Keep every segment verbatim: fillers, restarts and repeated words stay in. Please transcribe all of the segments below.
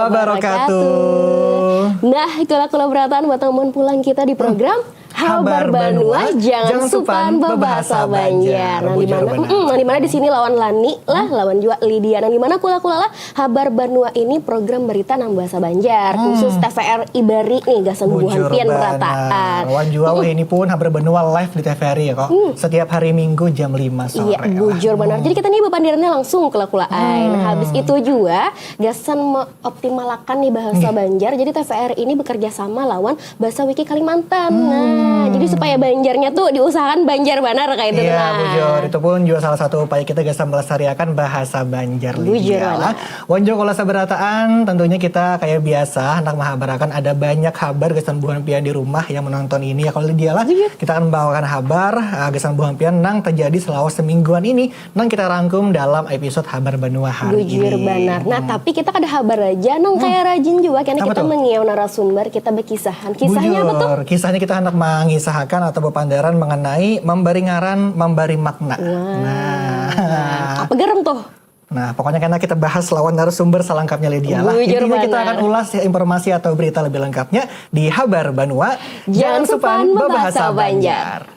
Wabarakatuh. Nah, itulah kolaboratan bertemu pulang kita di program Habar Banua, jangan supan babahasa Banjar. Nah, di mana, mm, nah, di mana di sini lawan Lani lah, lawan jua Lydia. Nah, di mana kula-kula lah, Habar Banua ini program berita nang bahasa Banjar, khusus T V R I Bari nih, gasan bubuhan pian berataan. Wan jua wahini pun Habar Banua live di T V R I ya kok. Setiap hari Minggu jam lima sore. Iya, bujur banar. Jadi kita nih bapandirannya langsung kula-kula ai. Nah, habis itu jua gasan meoptimalakan nih bahasa Banjar. Jadi T V R I ini bekerja sama lawan Bahasa Wiki Kalimantan. Nah, jadi supaya Banjarnya tuh diusahakan Banjar banar kayak itu. Iya, nah, bujur. Itu pun juga salah satu upaya kita gasan melestariakan bahasa Banjar, Lydia lah. Wan jua kula sabarataan, tentunya kita kayak biasa hendak menghabarakan ada banyak habar gasan buhan pian di rumah yang menonton ini ya. Kalau Lydia lah, kita akan membawakan habar, eh, gasan buhan pian nang terjadi selama semingguan ini nang kita rangkum dalam episode Habar Banua hari ini. Bujur banar. Nah, tapi kita kada habar aja, nang kaya rajin jua kena kita mengiau narasumber, kita berkisahan. Kisahnya apa tuh? Bujur. Kisahnya kita hendak mengisahakan atau berpandaran mengenai memberi ngaran, memberi makna. Wah. Nah, apa gerem tuh? Nah, pokoknya kena kita bahas lawan narasumber selengkapnya, Lydia lah. Bujur banar. Intinya kita akan ulas ya informasi atau berita lebih lengkapnya di Habar Banua. Jangan supan babahasa Banjar.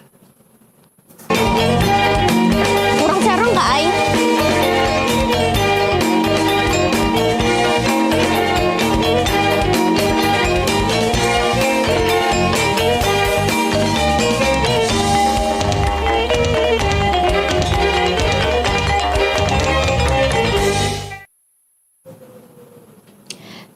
Kurang carang kah ai?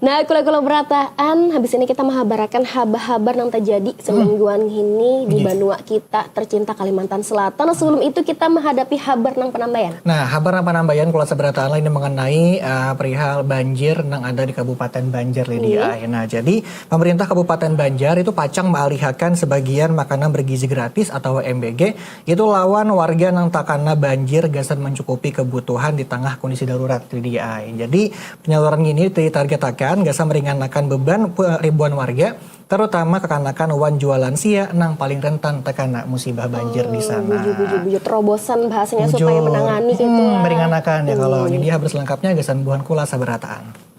Nah, kula-kula berataan, habis ini kita menghabarakan habar-habar nang terjadi semingguan ini di banua kita tercinta Kalimantan Selatan. Nah, sebelum itu kita menghadapi habar nang penambayan. Nah, habar nang penambayan kula sabarataan lah ini mengenai, eh, perihal banjir nang ada di Kabupaten Banjar, Lydia. Nah, jadi pemerintah Kabupaten Banjar itu pacang mengalihakan sebagian makanan bergizi gratis atau M B G itu lawan warga nang takana banjir gasan mencukupi kebutuhan di tengah kondisi darurat, Lydia ai. Jadi, penyaluran ngini ditargetakan gasan meringankan beban ribuan warga, terutama kakanakan wan jua lansia nang paling rentan takana musibah banjir di sana. Bujur, bujur, bujur. Terobosan bahasanya supaya menangani gitu lah. Meringankan ya kalau. Jadi, habar selengkapnya gasan buhan kula sabarataan.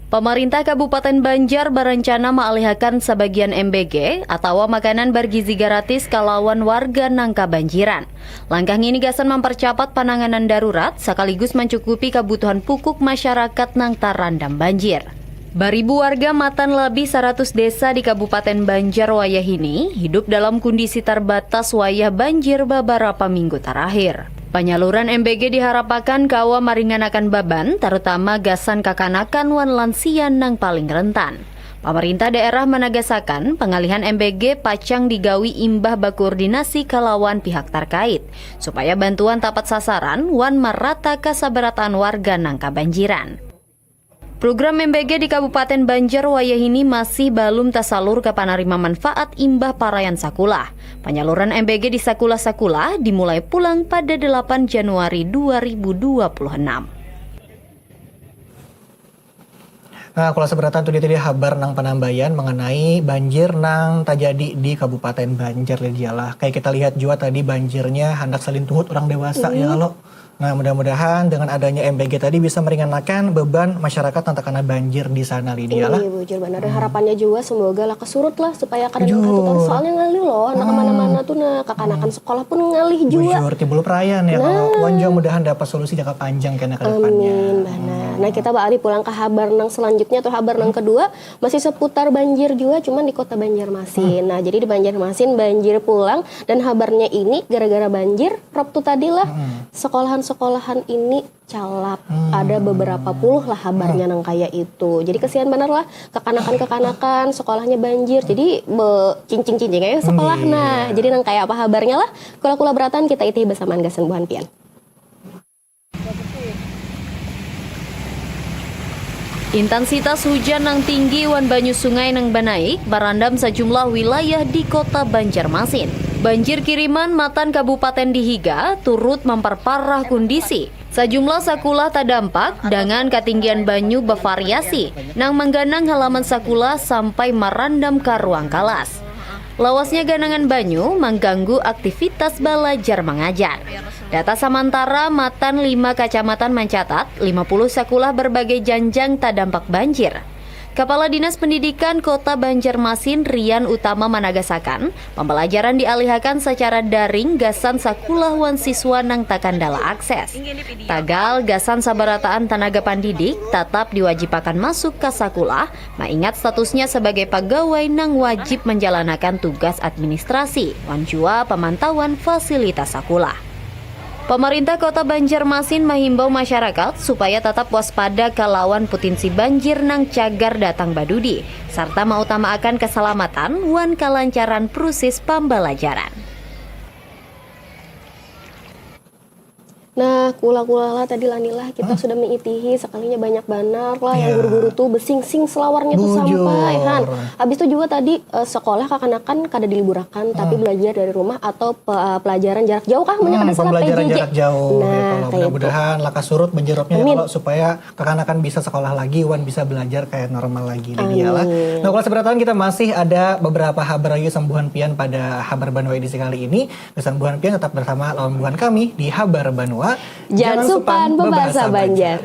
Pamarintah Kabupaten Banjar barencana maalihakan sabagian M B G atawa makanan bargizi garatis kalawan warga nang kabanjiran. Langkah ngini gasan mamparcapat pananganan darurat sakaligus mancukupi kabutuhan pukuk masyarakat nang tarandam banjir. Baribu warga matan labih saratus desa di Kabupaten Banjar wayahini hidup dalam kundisi tarbatas wayah banjir babarapa minggu tarakhir. Panyaluran M B G diharapakan kawa maringanakan baban, tarutama gasan kakanakan wan lansia nang paling rentan. Pamarintah daerah managasakan, pangalihan M B G pacang digawi imbah bakoordinasi kalawan pihak tarkait, supaya bantuan tapat sasaran wan marata ka sabarataan warga nang kabanjiran. Program M B G di Kabupaten Banjar wayahini masih balum tasalur ka panarima manfaat imbah parayan sakulah. Panyaluran M B G di sakulah-sakulah dimulai pulang pada delapan Januari dua ribu dua puluh enam. Nah, kula sabarataan tu dia tadi habar nang panambayan mengenai banjir nang tajadi di Kabupaten Banjar, Lydia lah. Kayak kita lihat jua tadi banjirnya handak salintuhut urang dewasa ya kalo. Nah, mudah-mudahan dengan adanya M B G tadi bisa meringankan beban masyarakat nang takana banjir di sana, Lydia lah. Iya, bujur banar. Harapannya jua semoga lah kesurut lah supaya kada nang katutan. Soalnya ngalih loh, anak kemana-mana tuh, nah, kakanakan sekolah pun ngalih jua. Bujur, timbul perayan ya kalau. Wan jua mudahan dapat solusi jangka panjang kena ke depannya. Amin, banar. Nah, kita baalih pulang ke habar nang selanjutnya atau habar nang kedua, masih seputar banjir jua, cuman di kota Banjarmasin. Nah, jadi di Banjarmasin banjir pulang, dan habarnya ini gara-gara banjir, rob tu tadi lah, sekolahan-sekolahan ini calap. Ada beberapa puluh lah habarnya nang kaya itu. Jadi kesian banar lah, kekanakan-kekanakan sekolahnya banjir. Jadi becincing-cincing aja sekolah. Nah, jadi nang kaya apa habarnya lah? Kula-kula berataan kita itih bersamaan gasan buhan pian. Intensitas hujan nang tinggi wan banyu sungai nang banaik marandam sajumlah wilayah di Kota Banjarmasin. Banjir kiriman matan kabupaten di higa turut mamparparah kundisi. Sajumlah sakulah tadampak dangan katinggian banyu bavariasi nang mangganang halaman sakulah sampai marandam ka ruang kalas. Lawasnya ganangan banyu mangganggu aktivitas balajar mangajar. Data samantara matan lima kacamatan mancatat, lima puluh sakulah berbagai janjang tadampak banjir. Kapala Dinas Pendidikan Kota Banjarmasin, Rian Utama, managasakan, pambalajaran dialihakan sacara daring gasan sakulah wan siswa nang takandala akses. Tagal gasan sabarataan tanaga pandidik tatap diwajibakan masuk ka sakulah, maingat statusnya sabagai pagawai nang wajib manjalanakan tugas administrasi wan jua pamantauan fasilitas sakulah. Pamarintah Kota Banjarmasin mahimbau masyarakat supaya tatap waspada kalawan putinsi banjir nang cagar datang badudi, sarta mautamaakan kasalamatan wan kalancaran prusis pambalajaran. Nah, kula-kula lah tadi Lani lah, kita sudah mengitihi, sekalinya banyak banar lah yang guru-guru tuh besingsing selawarnya tuh sampai han. Habis itu juga tadi eh, sekolah kakanakan kada diliburakan, tapi belajar dari rumah atau pe- eh, pelajaran jarak jauh kah, banyak kada salah Pembelajaran P J J. jarak jauh. Nah, Ya, kalau kayak itu. Mudah-mudahan lakas surut banjir ropnya ya, Amin. Kalau supaya kakanakan bisa sekolah lagi wan bisa belajar kayak normal lagi, Lydia lah. Amin. Nah, kalau seberataan kita masih ada beberapa habar lagi kesembuhan pian pada habar banua edisi kali ini. Kesembuhan pian tetap bersama lawan buhan kami di Habar Banua. Jangan supan bebahasa Banjar.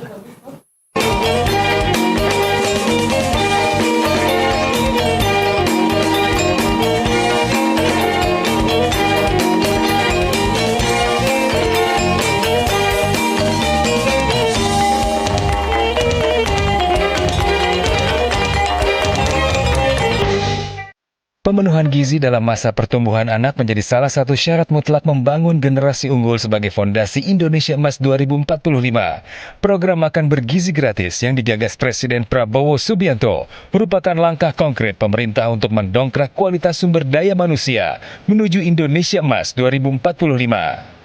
Pemenuhan gizi dalam masa pertumbuhan anak menjadi salah satu syarat mutlak membangun generasi unggul sebagai fondasi Indonesia Emas dua ribu empat puluh lima. Program makan bergizi gratis yang digagas Presiden Prabowo Subianto merupakan langkah konkret pemerintah untuk mendongkrak kualitas sumber daya manusia menuju Indonesia Emas dua ribu empat puluh lima.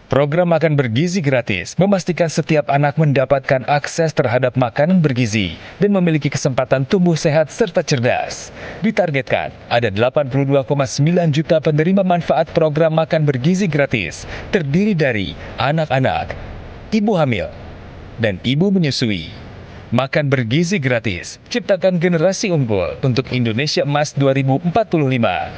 Program makan bergizi gratis memastikan setiap anak mendapatkan akses terhadap makanan bergizi dan memiliki kesempatan tumbuh sehat serta cerdas. Ditargetkan ada delapan puluh dua koma sembilan juta penerima manfaat program makan bergizi gratis, terdiri dari anak-anak, ibu hamil, dan ibu menyusui. Makan bergizi gratis, ciptakan generasi unggul untuk Indonesia Emas dua ribu empat puluh lima.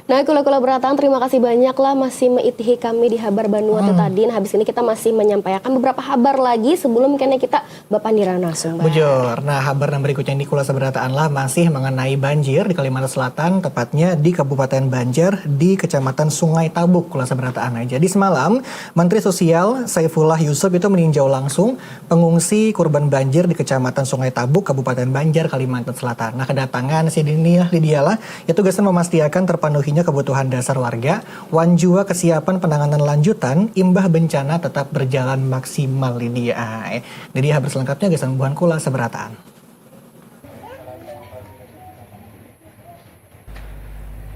Nah, kula-kula berataan, terima kasih banyak lah masih meitihi kami di Habar Banua tu tadi. Nah, habis ini kita masih menyampaikan beberapa habar lagi sebelum kena kita bapandiran langsung, Bah. Bujur. Nah, habar yang berikutnya ini kula seberataan lah masih mengenai banjir di Kalimantan Selatan, tepatnya di Kabupaten Banjar di Kecamatan Sungai Tabuk, kula seberataan aja. Di semalam, Menteri Sosial Saifullah Yusuf itu meninjau langsung pengungsi kurban banjir di Kecamatan Sungai Tabuk, Kabupaten Banjar, Kalimantan Selatan. Nah, kedatangan sidin ni lah, Lydia lah, itu gasan memastiakan terpanuhinya kebutuhan dasar warga, wan jua kesiapan penanganan lanjutan imbah bencana tetap berjalan maksimal, Lydia. Ai. Jadi, habar selengkapnya gasan buhan kula seberataan.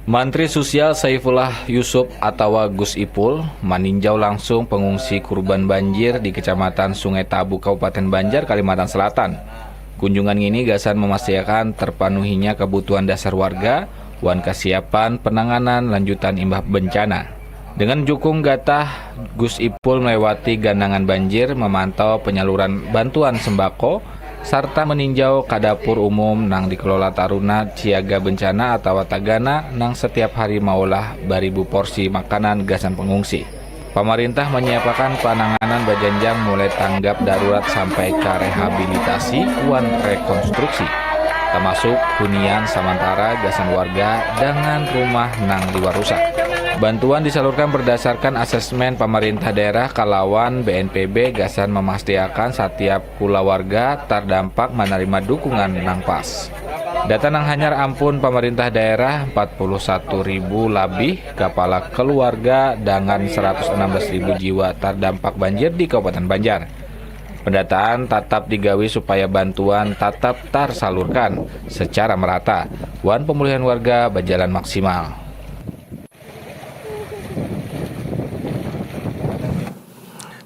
Mantri Susial Saifullah Yusuf atawa Gus Ipul maninjau langsung pengungsi kurban banjir di Kecamatan Sungai Tabu, Kabupaten Banjar, Kalimantan Selatan. Kunjungan ngini gasan memastiakan terpanuhinya kebutuhan dasar warga wan kasiapan penanganan lanjutan imbah bencana. Dengan jukung gatah, Gus Ipul melewati ganangan banjir, memantau penyaluran bantuan sembako, sarta meninjau ka dapur umum nang dikelola taruna siaga bencana atawa tagana nang setiap hari maulah baribu porsi makanan gasan pengungsi. Pamarintah manyiapakan pananganan bajanjang mulai tanggap darurat sampai ka rehabilitasi wan rekonstruksi, tamasuk hunian samantara gasan warga dangan rumah nang liwar rusak. Bantuan disalurkan berdasarkan asesmen pamarintah daerah kalawan B N P B gasan memastiakan satiap kulawarga tardampak manarima dukungan nang pas. Data nang hanyar ampun pamarintah daerah, empat puluh satu ribu labih kapala keluarga dangan seratus enam belas ribu jiwa tardampak banjir di Kabupaten Banjar. Pendataan tatap digawi supaya bantuan tatap tarsalurkan secara merata wan pemulihan warga bajalan maksimal.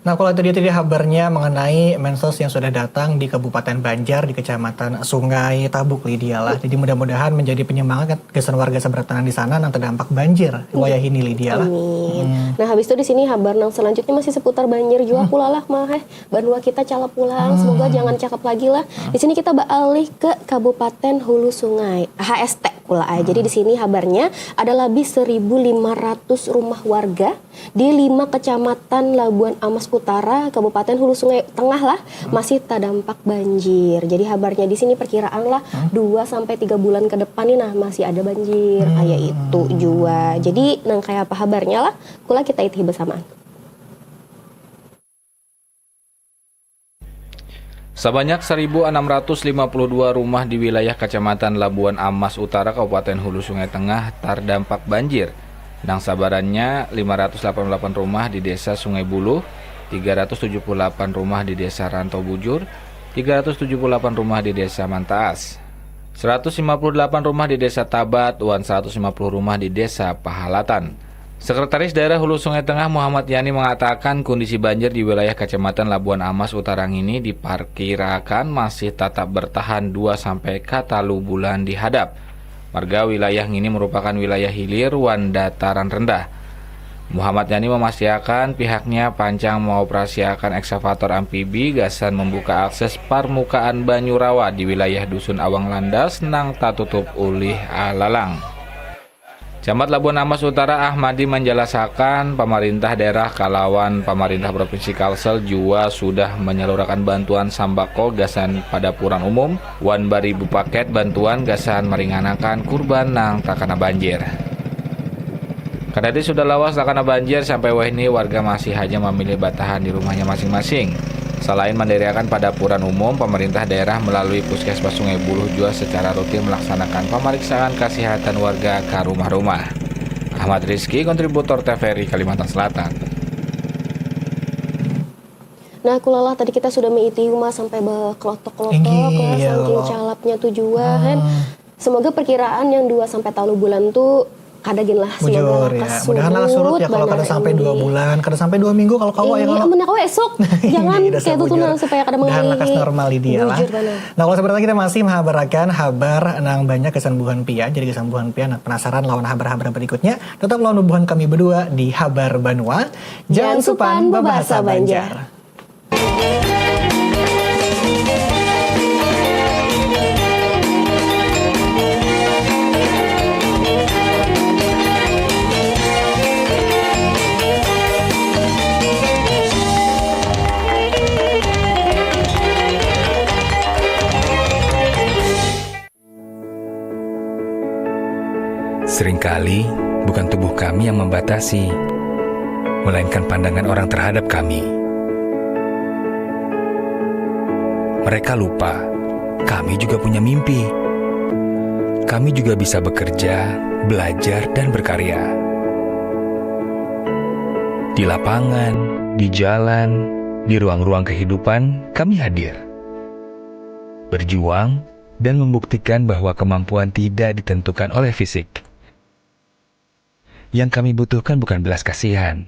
Nah, kalau tadi tadi habarnya mengenai Mensos yang sudah datang di Kabupaten Banjar di Kecamatan Sungai Tabuk, Lydia lah. Jadi mudah-mudahan menjadi penyemangat gasan warga sabratanan di sana nang terdampak banjir wayah ini, Lydia lah. Amin. Hmm. Nah, habis itu di sini habar nang selanjutnya masih seputar banjir juga pula lah, mah, eh. Banua kita calap pulang, semoga jangan cakap lagi lah. Di sini kita beralih ke Kabupaten Hulu Sungai, H S T pula, eh. Jadi di sini habarnya ada lebih seribu lima ratus rumah warga di lima kecamatan Labuan Amas Utara, Kabupaten Hulu Sungai Tengah lah, masih terdampak banjir. Jadi habarnya di sini perkiraan lah dua sampai tiga bulan ke depan nih, nah, masih ada banjir, kayak itu jua. Jadi nang kayak apa habarnya lah, kula kita itihi bersama. Sabanyak seribu enam ratus lima puluh dua rumah di wilayah Kecamatan Labuan Amas Utara, Kabupaten Hulu Sungai Tengah tardampak banjir. Nang sabarannya lima ratus delapan puluh delapan rumah di Desa Sungai Buluh, tiga ratus tujuh puluh delapan rumah di Desa Rantau Bujur, tiga ratus tujuh puluh delapan rumah di Desa Mantaas, seratus lima puluh delapan rumah di Desa Tabat, wan seratus lima puluh rumah di Desa Pahalatan. Sekretaris Daerah Hulu Sungai Tengah Muhammad Yani mengatakan kondisi banjir di wilayah Kecamatan Labuan Amas Utara ini diperkirakan masih tetap bertahan dua sampai katalu bulan dihadap. Marga wilayah ini merupakan wilayah hilir wan dataran rendah. Muhammad Yani memastikan pihaknya pancang mengoperasiakan ekskavator amfibi gasan membuka akses permukaan banyu rawa di wilayah Dusun Awang Landas nang tatutup ulih alalang. Camat Labuan Amas Utara Ahmadi menjelaskan, pemerintah daerah kalawan pemerintah Provinsi Kalsel jua sudah menyalurakan bantuan sambako gasan padapuran umum wan baribu paket bantuan gasan meringankan kurban nang takana banjir. Kadadi sudah lawas takana banjir sampai wahini, warga masih haja mamilih batahan di rumahnya masing-masing. Salain mandiriakan padapuran umum, pemerintah daerah melalui Puskesmas Sungai Buluh jua secara rutin melaksanakan pemeriksaan kesehatan warga ka rumah-rumah. Ahmad Rizky, kontributor T V R I Kalimantan Selatan. Nah, kulalah tadi kita sudah meiti uma sampai bekelotok-kelotok, inggih, lah, ya saking Allah, calapnya tu jua, kan. Hmm. Semoga perkiraan yang dua sampai talu bulan tu kada gin lah, semoga bujur, lah ya. Mudahan lah surut, surut ya, kalau kada sampai dua bulan, kada sampai dua minggu kalau kawa, ya, kalau. Amun kawa esok, jangan kayak itu tuh, nah, supaya kada mengalih. Mudahan lakas normal, Lydia lah. Bujur banar. Nah, kalau sebenarnya kita masih menghabarkan habar nang banyak gasan buhan pian, jadi gasan buhan pian, nah, penasaran lawan habar-habar berikutnya, tetap lawan bubuhan kami berdua di Habar Banua. Jangan supan bebahasa Banjar. Seringkali, bukan tubuh kami yang membatasi, melainkan pandangan orang terhadap kami. Mereka lupa, kami juga punya mimpi. Kami juga bisa bekerja, belajar, dan berkarya. Di lapangan, di jalan, di ruang-ruang kehidupan, kami hadir. Berjuang, dan membuktikan bahwa kemampuan tidak ditentukan oleh fisik. Yang kami butuhkan bukan belas kasihan,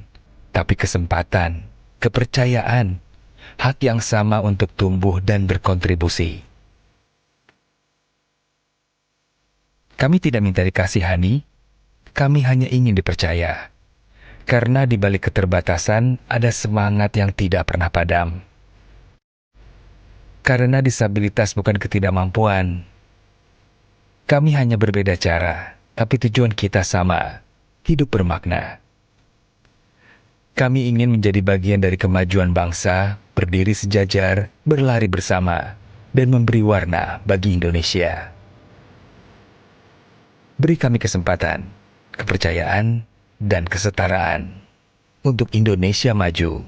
tapi kesempatan, kepercayaan, hak yang sama untuk tumbuh dan berkontribusi. Kami tidak minta dikasihani, kami hanya ingin dipercaya. Karena di balik keterbatasan ada semangat yang tidak pernah padam. Karena disabilitas bukan ketidakmampuan. Kami hanya berbeda cara, tapi tujuan kita sama, hidup bermakna. Kami ingin menjadi bagian dari kemajuan bangsa, berdiri sejajar, berlari bersama, dan memberi warna bagi Indonesia. Beri kami kesempatan, kepercayaan, dan kesetaraan untuk Indonesia maju.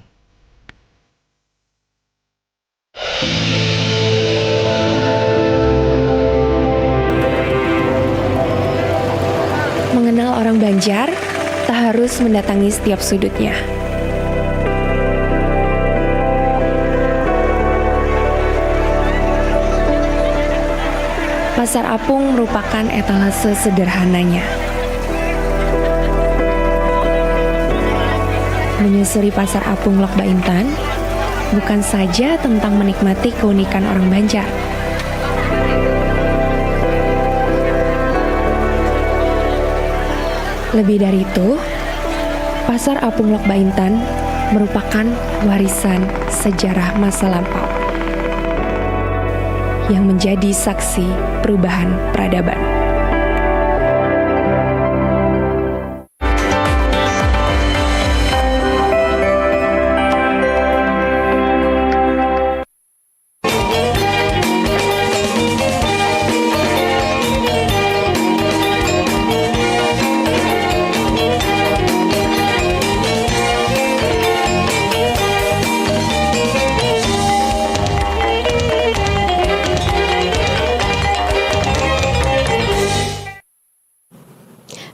Mengenal orang Banjar, tak harus mendatangi setiap sudutnya. Pasar Apung merupakan etalase sederhananya. Menyusuri Pasar Apung Lok Baintan bukan saja tentang menikmati keunikan orang Banjar. Lebih dari itu, Pasar Apung Lok Baintan merupakan warisan sejarah masa lampau yang menjadi saksi perubahan peradaban.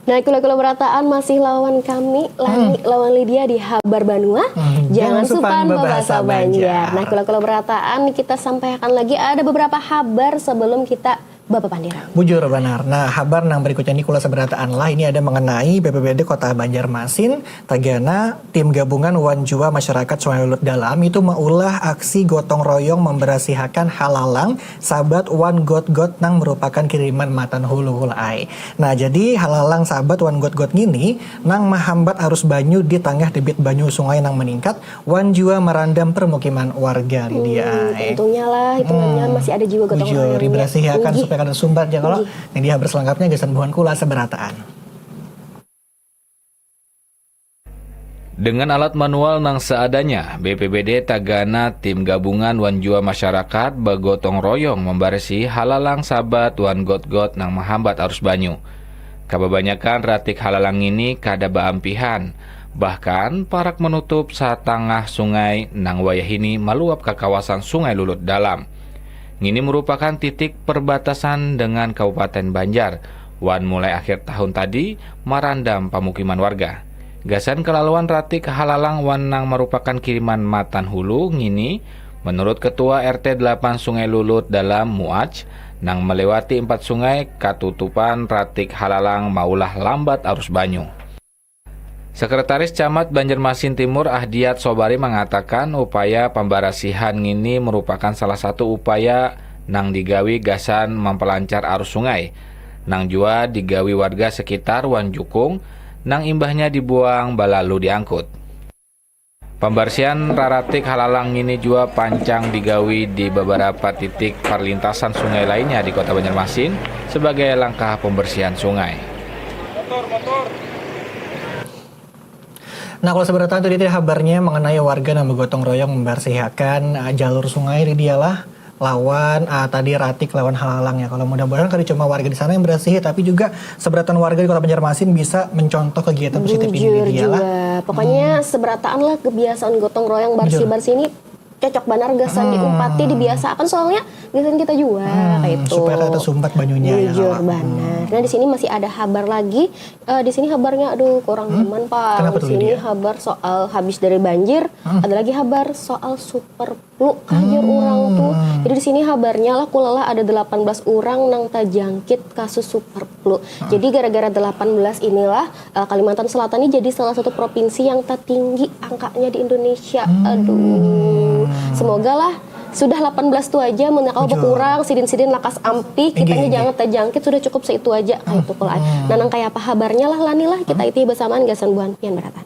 Nah, kula-kula berataan masih lawan kami, Lani lawan Lydia di Habar Banua. Hmm, jangan supan babahasa Banjar. Nah, kula-kula berataan kita sampaikan lagi ada beberapa habar sebelum kita bapapandiran. Bujur banar. Nah, habar nang berikutnya ini kula seberataan lah. Ini ada mengenai B P B D Kota Banjarmasin, tagana tim gabungan wan jua masyarakat Sungai Lulut Dalam itu maulah aksi gotong royong memberasihakan halalang sabat wan got-got nang merupakan kiriman matan hulu, hulu ai. Nah, jadi halalang sabat wan got-got ngini nang mahambat arus banyu di tangah debit banyu sungai nang meningkat wan jua marandam permukiman warga, Lydia. Hmm, ai. Untungnya lah, hitungannya masih ada jiwa gotong royongnya. Bujur, diberasihakan supaya kada sumbat ya kalau. Nggih. Lydia, habar selengkapnya gasan buhan kula seberataan. Dengan alat manual nang seadanya, B P B D tagana tim gabungan wan jua masyarakat bagotong royong mambarisi halalang sabat wan got-got nang mahambat arus banyu. Kababanyakan ratik halalang ngini kada baampihan, bahkan parak manutup satangah sungai nang wayahini maluap ka kawasan Sungai Lulut Dalam. Ngini merupakan titik perbatasan dengan Kabupaten Banjar, wan mulai akhir tahun tadi marandam pamukiman warga. Gasan kalaluan ratik halalang wan nang marupakan kiriman matan hulu ngini, menurut Ketua R T delapan Sungai Lulut Dalam, Muaj, nang melewati empat sungai, katutupan ratik halalang maulah lambat arus banyu. Sekretaris Camat Banjarmasin Timur, Ahdiat Sobari, mengatakan upaya pambarasihan ngini merupakan salah satu upaya nang digawi gasan mampalancar arus sungai, nang jua digawi warga sekitar wan jukung nang imbahnya dibuang balalu diangkut. Pambarsihan raratik halalang ngini jua pancang digawi di babarapa titik parlintasan sungai lainnya di Kota Banjarmasin sebagai langkah pembersihan sungai. Nah, kalau sebenarnya tadi, tadi habarnya mengenai warga nang bergotong royong membersihakan, eh, jalur sungai di dialah lawan, eh, tadi ratik lawan halalang ya. Kalau mudah-mudahan kada cuma warga di sana yang berasihi, tapi juga seberataan warga di Kota Banjarmasin bisa mencontoh kegiatan positif ini di dialah. Bujur jua. Pokoknya seberataan lah kebiasaan gotong royong barsih-barsih ini cocok banar gasan diumpati, dibiasaakan, soalnya gasan kita jua, kaitu. Supaya kada tersumbat banyunya, ya, Kak? Bujur banar. Nah, di sini masih ada habar lagi. Eh, di sini habarnya, aduh, kurang nyaman, Pak. Kenapa tuh, Lydia? Di sini habar soal habis dari banjir, ada lagi habar soal super flu, kah, jar urang tuh. Jadi di sini habarnya lah, kulalah ada delapan belas urang nang tajangkit kasus super flu. Jadi gara-gara delapan belas inilah, eh, Kalimantan Selatan ini jadi salah satu provinsi yang tertinggi angkanya di Indonesia. Aduh. Semoga lah sudah delapan belas tu aja, mun kawa berkurang, sidin-sidin lakas ampih, kitanya jangan terjangkit, sudah cukup seitu aja, kaitu kul ai. Nah, nang kaya apa habarnya lah, Lani lah, kita itih bersamaan gasan buhan pian berataan.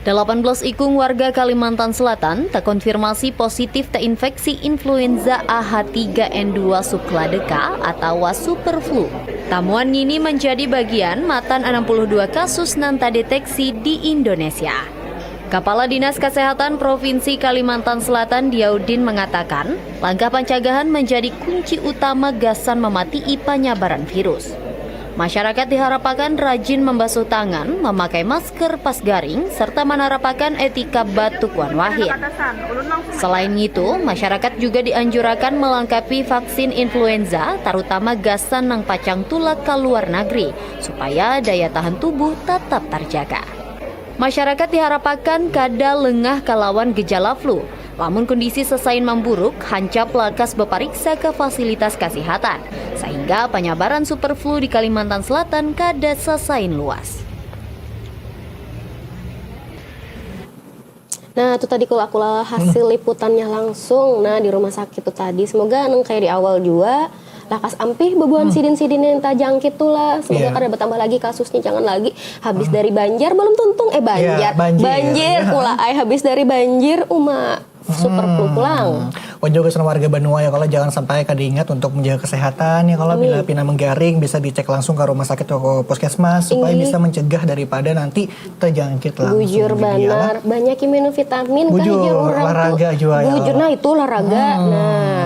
Delapan belas ikung warga Kalimantan Selatan terkonfirmasi positif terinfeksi influenza A H tiga N dua subkladeka atawa super flu. Tamuan ngini menjadi bagian matan enam puluh dua kasus nang tadeteksi di Indonesia. Kapala Dinas Kesehatan Provinsi Kalimantan Selatan, Diaudin, mengatakan, langkah pencegahan menjadi kunci utama gasan mematii penyebaran virus. Masyarakat diharapakan rajin membasuh tangan, memakai masker pas garing, serta manarapakan etika batuk wan wahit. Selain ngitu, masyarakat juga dianjurakan melengkapi vaksin influenza, tarutama gasan nang pacang tulak ka luar nagri, supaya daya tahan tubuh tatap tarjaga. Masyarakat diharapakan kada lengah kalawan gejala flu. Lamun kondisi sesain mamburuk, hancap lakas bepariksa ka fasilitas kasihatan, sahingga panyabaran super flu di Kalimantan Selatan kada sesain luas. Nah, itu tadi kalau aku lah hasil liputannya langsung. Nah, di rumah sakit tuh tadi. Semoga nang kayak di awal juga, lakas ampih bebuhan sidin-sidin yang tajangkit tuh lah. Semoga Iya. kada bertambah lagi kasusnya, jangan lagi habis dari banjar belum tuntung, eh, banjar, banjir, banjir ya. Pula, ay, habis dari banjir uma super flu pulang. Wan juga gasan warga banua ya, kalau jangan sampai kada ingat untuk menjaga kesehatan ya, kalau bila pina menggaring bisa dicek langsung ke rumah sakit atau ke puskesmas supaya Iya. Bisa mencegah daripada nanti terjangkit langsung. Bujur Jadi, ya lah. Banar, banyak minum vitamin kan Bujur, jar urang olahraga tuh. Jua ya. Bujur, nah itu olahraga. Nah,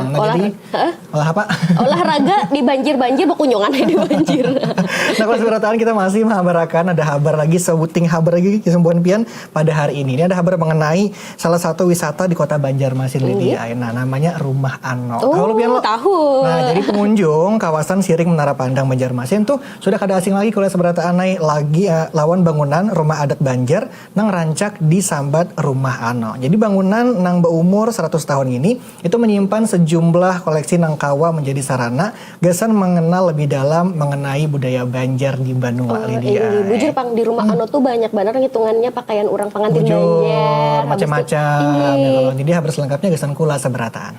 Nah, olah jadi, Hah? Olah apa? Olahraga di banjir-banjir, bakunjungan di banjir. Nah, kalau seberataan kita masih menghabarakan, ada habar lagi, sebuting habar lagi kesembuhan pian pada hari ini. Ini ada habar mengenai salah satu wisata di kota Banjarmasin, Lydia. Nah, namanya Rumah Ano. Tahu lo pian lo? Tahu. Nah, jadi pengunjung kawasan Siring Menara Pandang Banjarmasin tuh sudah kada asing lagi kalau seberataan ai lagi eh, lawan bangunan rumah adat Banjar nang rancak disambat Rumah Ano. Jadi bangunan nang berumur seratus tahun ini itu menyimpan sejumlah koleksi nang kawa menjadi sarana gasan mengenal lebih dalam mengenai budaya Banjar di Banua, Oh, Lydia. Iya, bujur pang di rumah Ano tuh banyak banar hitungannya pakaian orang pengantin Bujur, Banjar. Habis macam-macam itu- ya Iya. kalau. Jadi habar selengkapnya gasan kula seberataan.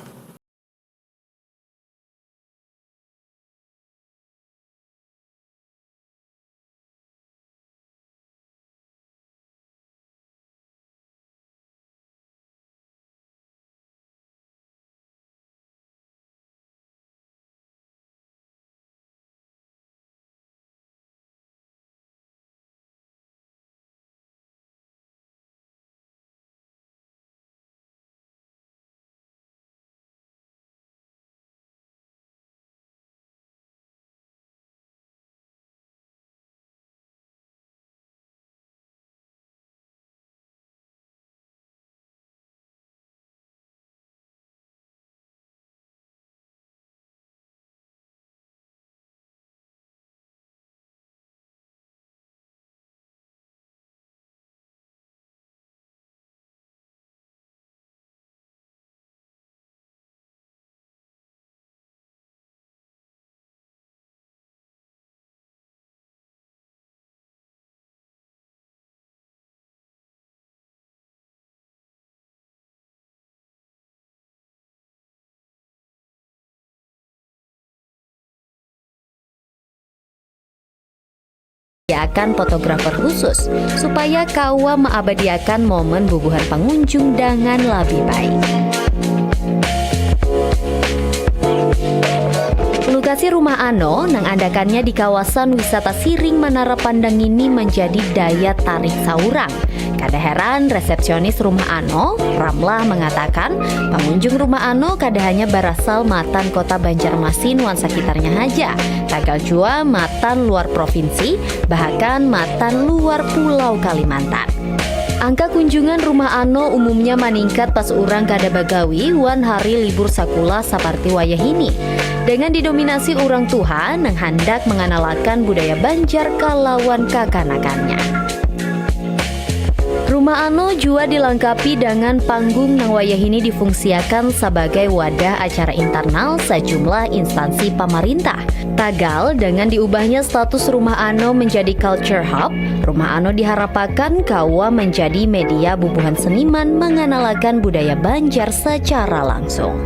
Diakan fotografer khusus supaya kawa meabadiakan momen bubuhan pengunjung dengan lebih baik. Lokasi rumah Ano nang andakannya di kawasan wisata Siring Menara Pandang ini menjadi daya tarik saurang. Kada heran resepsionis rumah Ano, Ramlah, mengatakan pengunjung rumah Ano kada hanya berasal matan kota Banjarmasin wan sekitarnya haja, tagal jua matan luar provinsi, bahkan matan luar pulau Kalimantan. Angka kunjungan rumah Ano umumnya maningkat pas urang kada bagawi wan hari libur sakulah saparti wayahini, dengan didominasi urang tuha nang handak manganalakan budaya Banjar kalawan kakanakannya. Rumah Ano jua dilangkapi dangan panggung nang wayahini difungsiakan sabagai wadah acara internal sajumlah instansi pamarintah. Tagal, dangan diubahnya status Rumah Ano menjadi culture hub, Rumah Ano diharapakan kawa menjadi media bubuhan seniman manganalakan budaya Banjar sacara langsung.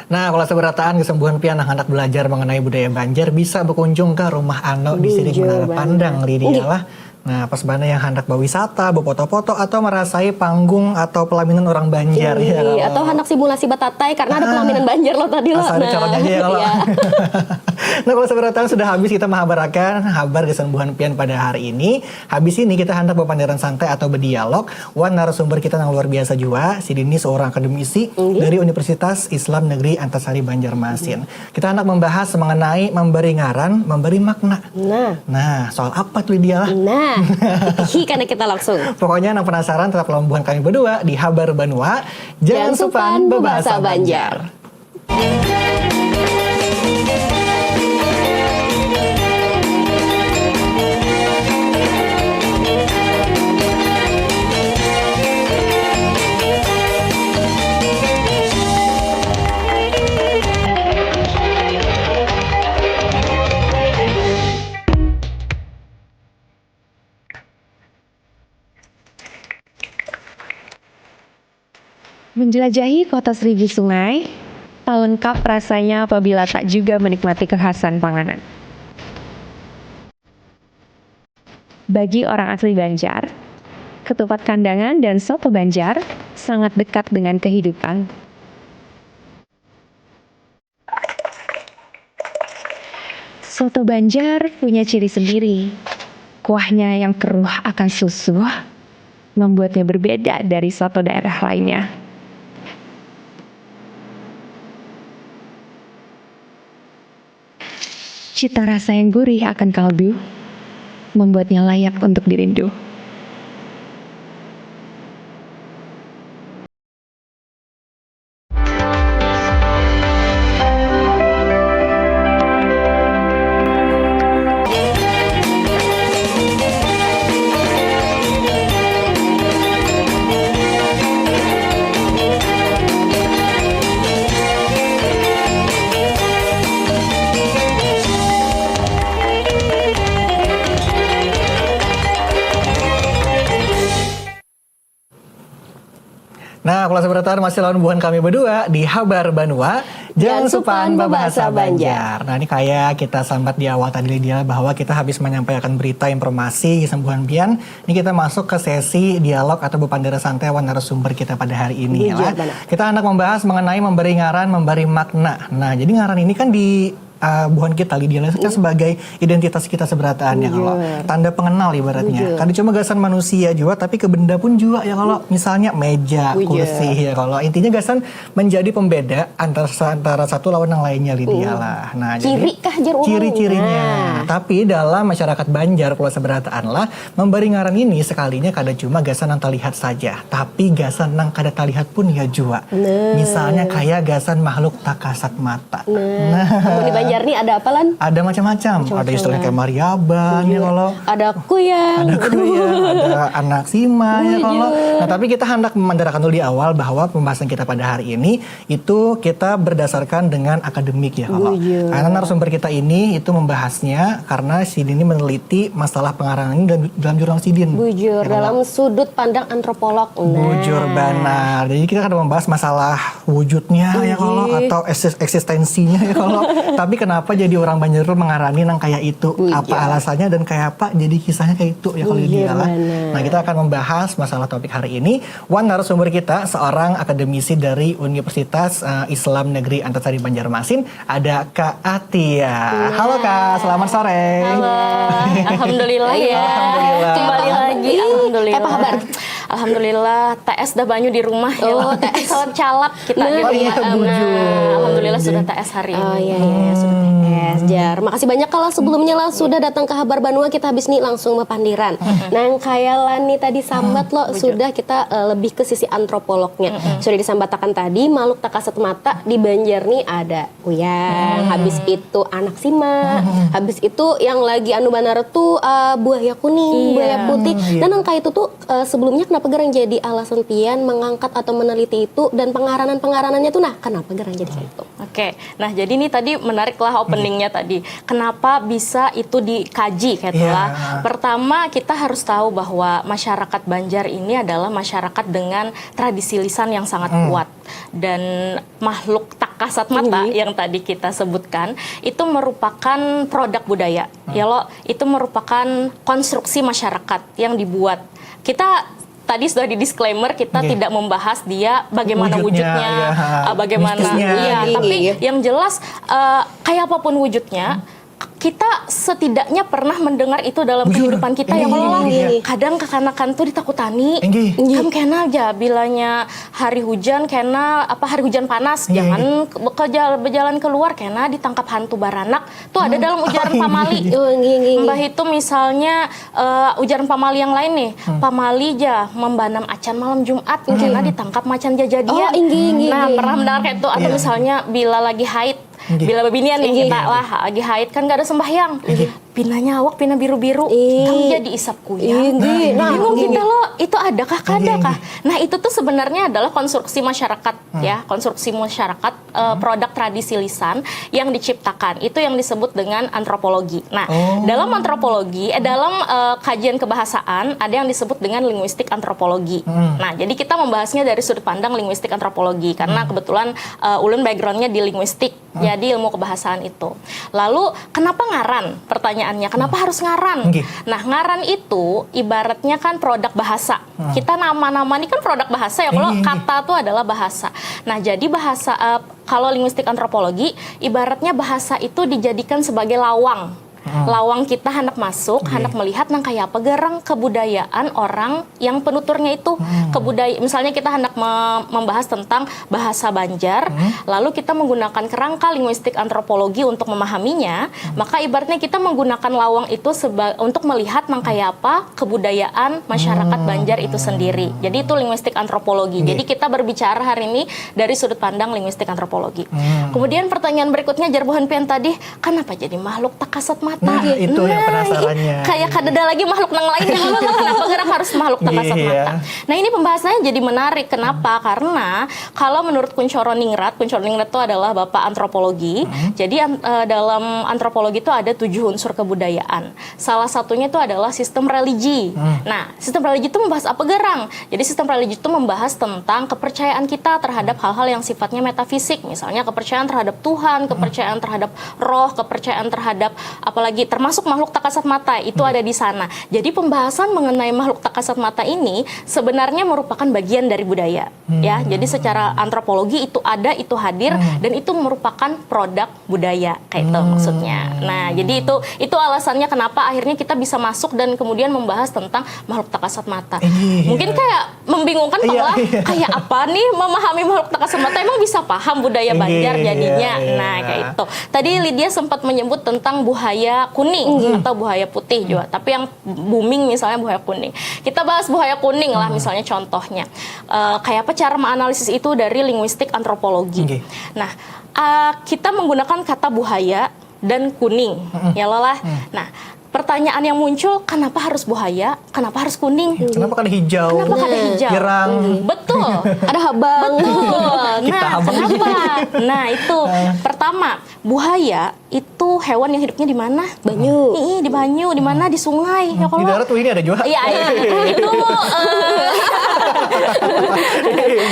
Nah, kalau seberataan kesembuhan pian nang handak belajar mengenai budaya Banjar bisa berkunjung ke rumah Ano di Siring Bujur Menara banget. Pandang, Lydia Inggih. Lah. Nah, pas bana yang handak berwisata, berfoto-foto atau merasai panggung atau pelaminan orang Banjar ya. Iya, Kalau atau handak simulasi batatai karena ada pelaminan Banjar lo tadi lo. Asal ada calonnya aja ya kalau. Iya. Nah, kalau seberataan sudah habis kita menghabarakan habar kesembuhan pian pada hari ini. Habis ini kita handak berpandiran santai atau berdialog wan narasumber kita yang luar biasa juga. Sidin ni seorang akademisi Inggih. Dari Universitas Islam Negeri Antasari Banjarmasin. Kita handak membahas mengenai memberi ngaran, memberi makna. Nah. Nah, soal apa tuh dia lah? Nah, hi karena kita langsung. Pokoknya yang penasaran tetap lawan buhan kami berdua di Habar Banua. Jangan supan berbahasa Banjar. Menjelajahi kota seribu sungai, tak lengkap rasanya apabila tak juga menikmati kekhasan panganan. Bagi orang asli Banjar, ketupat kandangan dan soto Banjar sangat dekat dengan kehidupan. Soto Banjar punya ciri sendiri. Kuahnya yang keruh akan susu membuatnya berbeda dari soto daerah lainnya. Cita rasa yang gurih akan kaldu membuatnya layak untuk dirindu. Nah, Pulau Sabarataan masih lawan buhan kami berdua di Habar Banua, Jangan Supan Babahasa Banjar. Nah, ini kayak kita sambat di awal tadi, Lydia, bahwa kita habis menyampaikan berita, informasi, gasan buhan pian. Ini kita masuk ke sesi dialog atau bepandara santai wan narasumber kita pada hari ini, ya lah. Kita hendak membahas mengenai memberi ngaran, memberi makna. Nah, jadi ngaran ini kan di uh, buhan kita, Lydia, lah, kan sebagai identitas kita sabarataan, ya, kalau tanda pengenal ibaratnya. Kada cuma gasan manusia jua, tapi ke benda pun jua, ya, kalau misalnya meja, kursi, ya, kalau intinya gasan menjadi pembeda antara, antara satu lawan yang lainnya, Lydia, lah. Nah, jadi ciri kah, jar urang? Ciri-cirinya. Nah. Tapi dalam masyarakat Banjar, Pulau Sabarataan lah, memberi ngaran ini sekalinya kada cuma gasan nang terlihat saja, tapi gasan nang kada terlihat pun ya jua. Nah. Misalnya kayak gasan makhluk tak kasat mata. Nah, amun di Banjar nih ada apa, Lan? Ada macam-macam. Ada istilahnya kayak mariaban, ya, kalau. Ada kuyang. Ada kuyang, ada anak sima, ya, kalau. Nah, tapi kita hendak memandarakan dulu di awal bahwa pembahasan kita pada hari ini itu kita berdasarkan dengan akademik, ya, kalau. Karena narasumber kita ini itu membahasnya karena sidin ini meneliti masalah pengaranan ini dalam, dalam jurnal sidin. Bujur, ya, kalau. Dalam sudut pandang antropolog. Nah. Bujur banar. Jadi kita kada membahas masalah wujudnya, ya, kalau, atau eksis-, eksistensinya, ya, kalau. Tapi kenapa jadi orang Banjar itu mengarani nang kayak itu? Apa alasannya dan kayak apa jadi kisahnya kayak itu, ya, kalau, Lydia, lah. Nah, kita akan membahas masalah topik hari ini. Wan narasumber kita seorang akademisi dari Universitas, eh, Islam Negeri Antasari Banjarmasin, ada Kak Atia. Halo, Kak, selamat sore. Halo, alhamdulillah, ya. Alhamdulillah. Kembali lagi, alhamdulillah. Apa kabar? Alhamdulillah, T S dah banyu di rumah, ya. Oh, T S. Kalau calap kita di rumah. Nah, alhamdulillah sudah T S hari ini. Oh, iya, iya, iya, sudah T S. Jar, makasih banyak kalau sebelumnya lah sudah datang ke Habar Banua, kita habis nih langsung bapandiran. Nang kayak Lani tadi sambat lo, sudah kita, eh, lebih ke sisi antropolognya. Sudah disambatakan tadi, makhluk tak kasat mata di Banjar nih ada kuyang, habis itu anak sima, habis itu yang lagi anu banar tuh, eh, buaya kuning, buaya putih. Nah, nang kayak itu tuh, eh, sebelumnya kenapa garang jadi alasan pian mengangkat atau meneliti itu dan pengaranan-pengaranannya tuh, nah, kenapa garang jadi kayak itu? Oke, nah, jadi ini tadi menarik lah openingnya tadi. Kenapa bisa itu dikaji kayak itulah? Pertama, kita harus tahu bahwa masyarakat Banjar ini adalah masyarakat dengan tradisi lisan yang sangat kuat. Dan makhluk tak kasat mata yang tadi kita sebutkan itu merupakan produk budaya. Ya lo, itu merupakan konstruksi masyarakat yang dibuat. Kita tadi sudah di disclaimer, kita tidak membahas dia bagaimana wujudnya, eh, bagaimana, iya, tapi yang jelas, eh, kayak apapun wujudnya, kita setidaknya pernah mendengar itu dalam kehidupan kita, ya, kalau lah. Kadang kakanakan tuh ditakutani. Kam kena aja bilanya hari hujan, kena apa, hari hujan panas, jangan ke, ke jal-, berjalan keluar, kena ditangkap hantu baranak. Tuh ada dalam ujaran pamali. Mbah itu misalnya, eh, ujaran pamali yang lain nih. Pamali ja membanam acan malam Jumat, kena ditangkap macan jajadian. Nah, pernah mendengar kayak itu? Atau misalnya bila lagi haid, bila bebinian nih kita lah, lagi haid kan gak ada sembahyang. pina nyawak, pina biru-biru, Ih. Kam jadi isap kuyang. Inggih, nah, Bingung inggih. Kita loh, itu adakah, Inggih, kadakah? inggih. Nah, itu tuh sebenarnya adalah konstruksi masyarakat, ya, konstruksi masyarakat, eh, produk tradisi lisan yang diciptakan. Itu yang disebut dengan antropologi. Nah, Oh. dalam antropologi, eh, dalam eh, kajian kebahasaan, ada yang disebut dengan linguistik antropologi. Nah, jadi kita membahasnya dari sudut pandang linguistik antropologi karena kebetulan eh, ulun backgroundnya di linguistik. Ya, di ilmu kebahasaan itu. Lalu, kenapa ngaran? Pertanyaannya, kenapa harus ngaran? Nggih. Nah, ngaran itu ibaratnya kan produk bahasa. Kita nama-nama ini kan produk bahasa ya. Kalau Nggih, nggih. Kata itu adalah bahasa. Nah, jadi bahasa eh, kalau linguistik antropologi, ibaratnya bahasa itu dijadikan sebagai lawang. Lawang kita hendak masuk, hendak melihat nang kaya apa garang kebudayaan orang yang penuturnya itu. Kebudaya, misalnya kita hendak me- membahas tentang bahasa Banjar, lalu kita menggunakan kerangka linguistik antropologi untuk memahaminya, maka ibaratnya kita menggunakan lawang itu seba- untuk melihat nang kaya apa kebudayaan masyarakat Banjar itu sendiri. Jadi itu linguistik antropologi. Jadi kita berbicara hari ini dari sudut pandang linguistik antropologi. Kemudian pertanyaan berikutnya, jar buhan pian tadi, kenapa jadi makhluk tak kasat mata? Nah, itu yang penasarannya. Kayak kadada lagi makhluk nang lain yang kenapa garang harus makhluk tak kasat Iya. mata. Nah, ini pembahasannya jadi menarik. Kenapa? Karena kalau menurut Kuncoro Ningrat, Kuncoro Ningrat itu adalah bapak antropologi. Jadi an- eh, dalam antropologi itu ada tujuh unsur kebudayaan. Salah satunya itu adalah sistem religi. Nah, sistem religi itu membahas apa garang? Jadi sistem religi itu membahas tentang kepercayaan kita terhadap hal-hal yang sifatnya metafisik, misalnya kepercayaan terhadap Tuhan, kepercayaan terhadap roh, kepercayaan terhadap apalagi termasuk makhluk tak kasat mata itu ada di sana. Jadi pembahasan mengenai makhluk tak kasat mata ini sebenarnya merupakan bagian dari budaya. Ya, jadi secara antropologi itu ada, itu hadir, dan itu merupakan produk budaya, kayak itu maksudnya. Nah, jadi itu itu alasannya kenapa akhirnya kita bisa masuk dan kemudian membahas tentang makhluk tak kasat mata. Iya. Mungkin kayak membingungkan Iya, bahwa iya. Kayak apa nih memahami makhluk tak kasat mata, emang bisa paham budaya Iya, Banjar jadinya. iya. Nah, kayak itu. Tadi Lydia sempat menyebut tentang buhaya kuning atau buhaya putih juga, tapi yang booming misalnya buhaya kuning. Kita bahas buhaya kuning lah, misalnya contohnya. Eh, kayak apa cara menganalisis itu dari linguistik antropologi. Nggih. Nah, eh, kita menggunakan kata buhaya dan kuning, ya lo lah. Nah, pertanyaan yang muncul, kenapa harus buhaya? Kenapa harus kuning? Kenapa kada hijau? Kenapa kada hijau? Hirang. Betul. Ada habang. Betul. Kita Nah, habang. Kenapa? Nah, itu. Pertama, buhaya itu hewan yang hidupnya di mana? Banyu. Ih, di banyu, di mana? Di sungai. Ya, Di darat tuh ini ada juga. Iya, iya. Itu eh,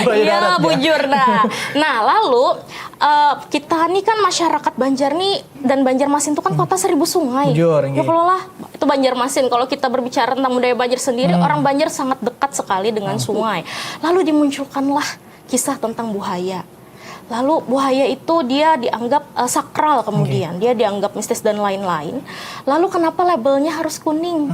Buaya Iya, darat, ya. Bujur, nah. Nah, lalu eh, kita nih kan masyarakat Banjar nih dan Banjarmasin tuh kan kota seribu sungai. Bujur, Ya nggih. kalau lah, itu Banjarmasin. Kalau kita berbicara tentang budaya Banjar sendiri, orang Banjar sangat dekat sekali dengan sungai. Lalu dimunculkanlah kisah tentang buhaya. Lalu buhaya itu dia dianggap eh, sakral kemudian, dia dianggap mistis dan lain-lain. Lalu kenapa labelnya harus kuning?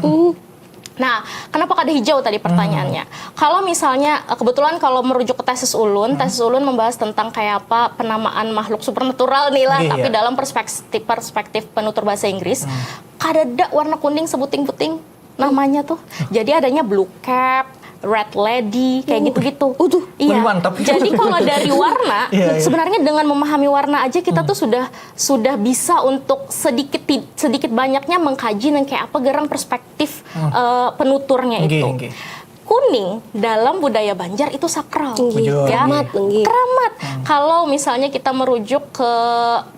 Nah, kenapa kada hijau tadi pertanyaannya? Kalau misalnya eh, kebetulan kalau merujuk ke tesis ulun, tesis ulun membahas tentang kayak apa penamaan makhluk supernatural nih lah, Iya, tapi iya. Dalam perspektif perspektif penutur bahasa Inggris, kadada warna kuning sebuting-buting namanya tuh. Jadi adanya blue cap, red lady, kayak gitu-gitu. Oh, tuh. Iya. Wih, mantap. Jadi kalau dari warna, Iya, iya. Sebenarnya dengan memahami warna aja kita tuh sudah sudah bisa untuk sedikit ti- sedikit banyaknya mengkaji nang kayak apa garang perspektif eh, penuturnya Nggih, itu. nggih. Kuning dalam budaya Banjar itu sakral. Nggih, Bujur. Ya. Keramat, nggih. Keramat. Kalau misalnya kita merujuk ke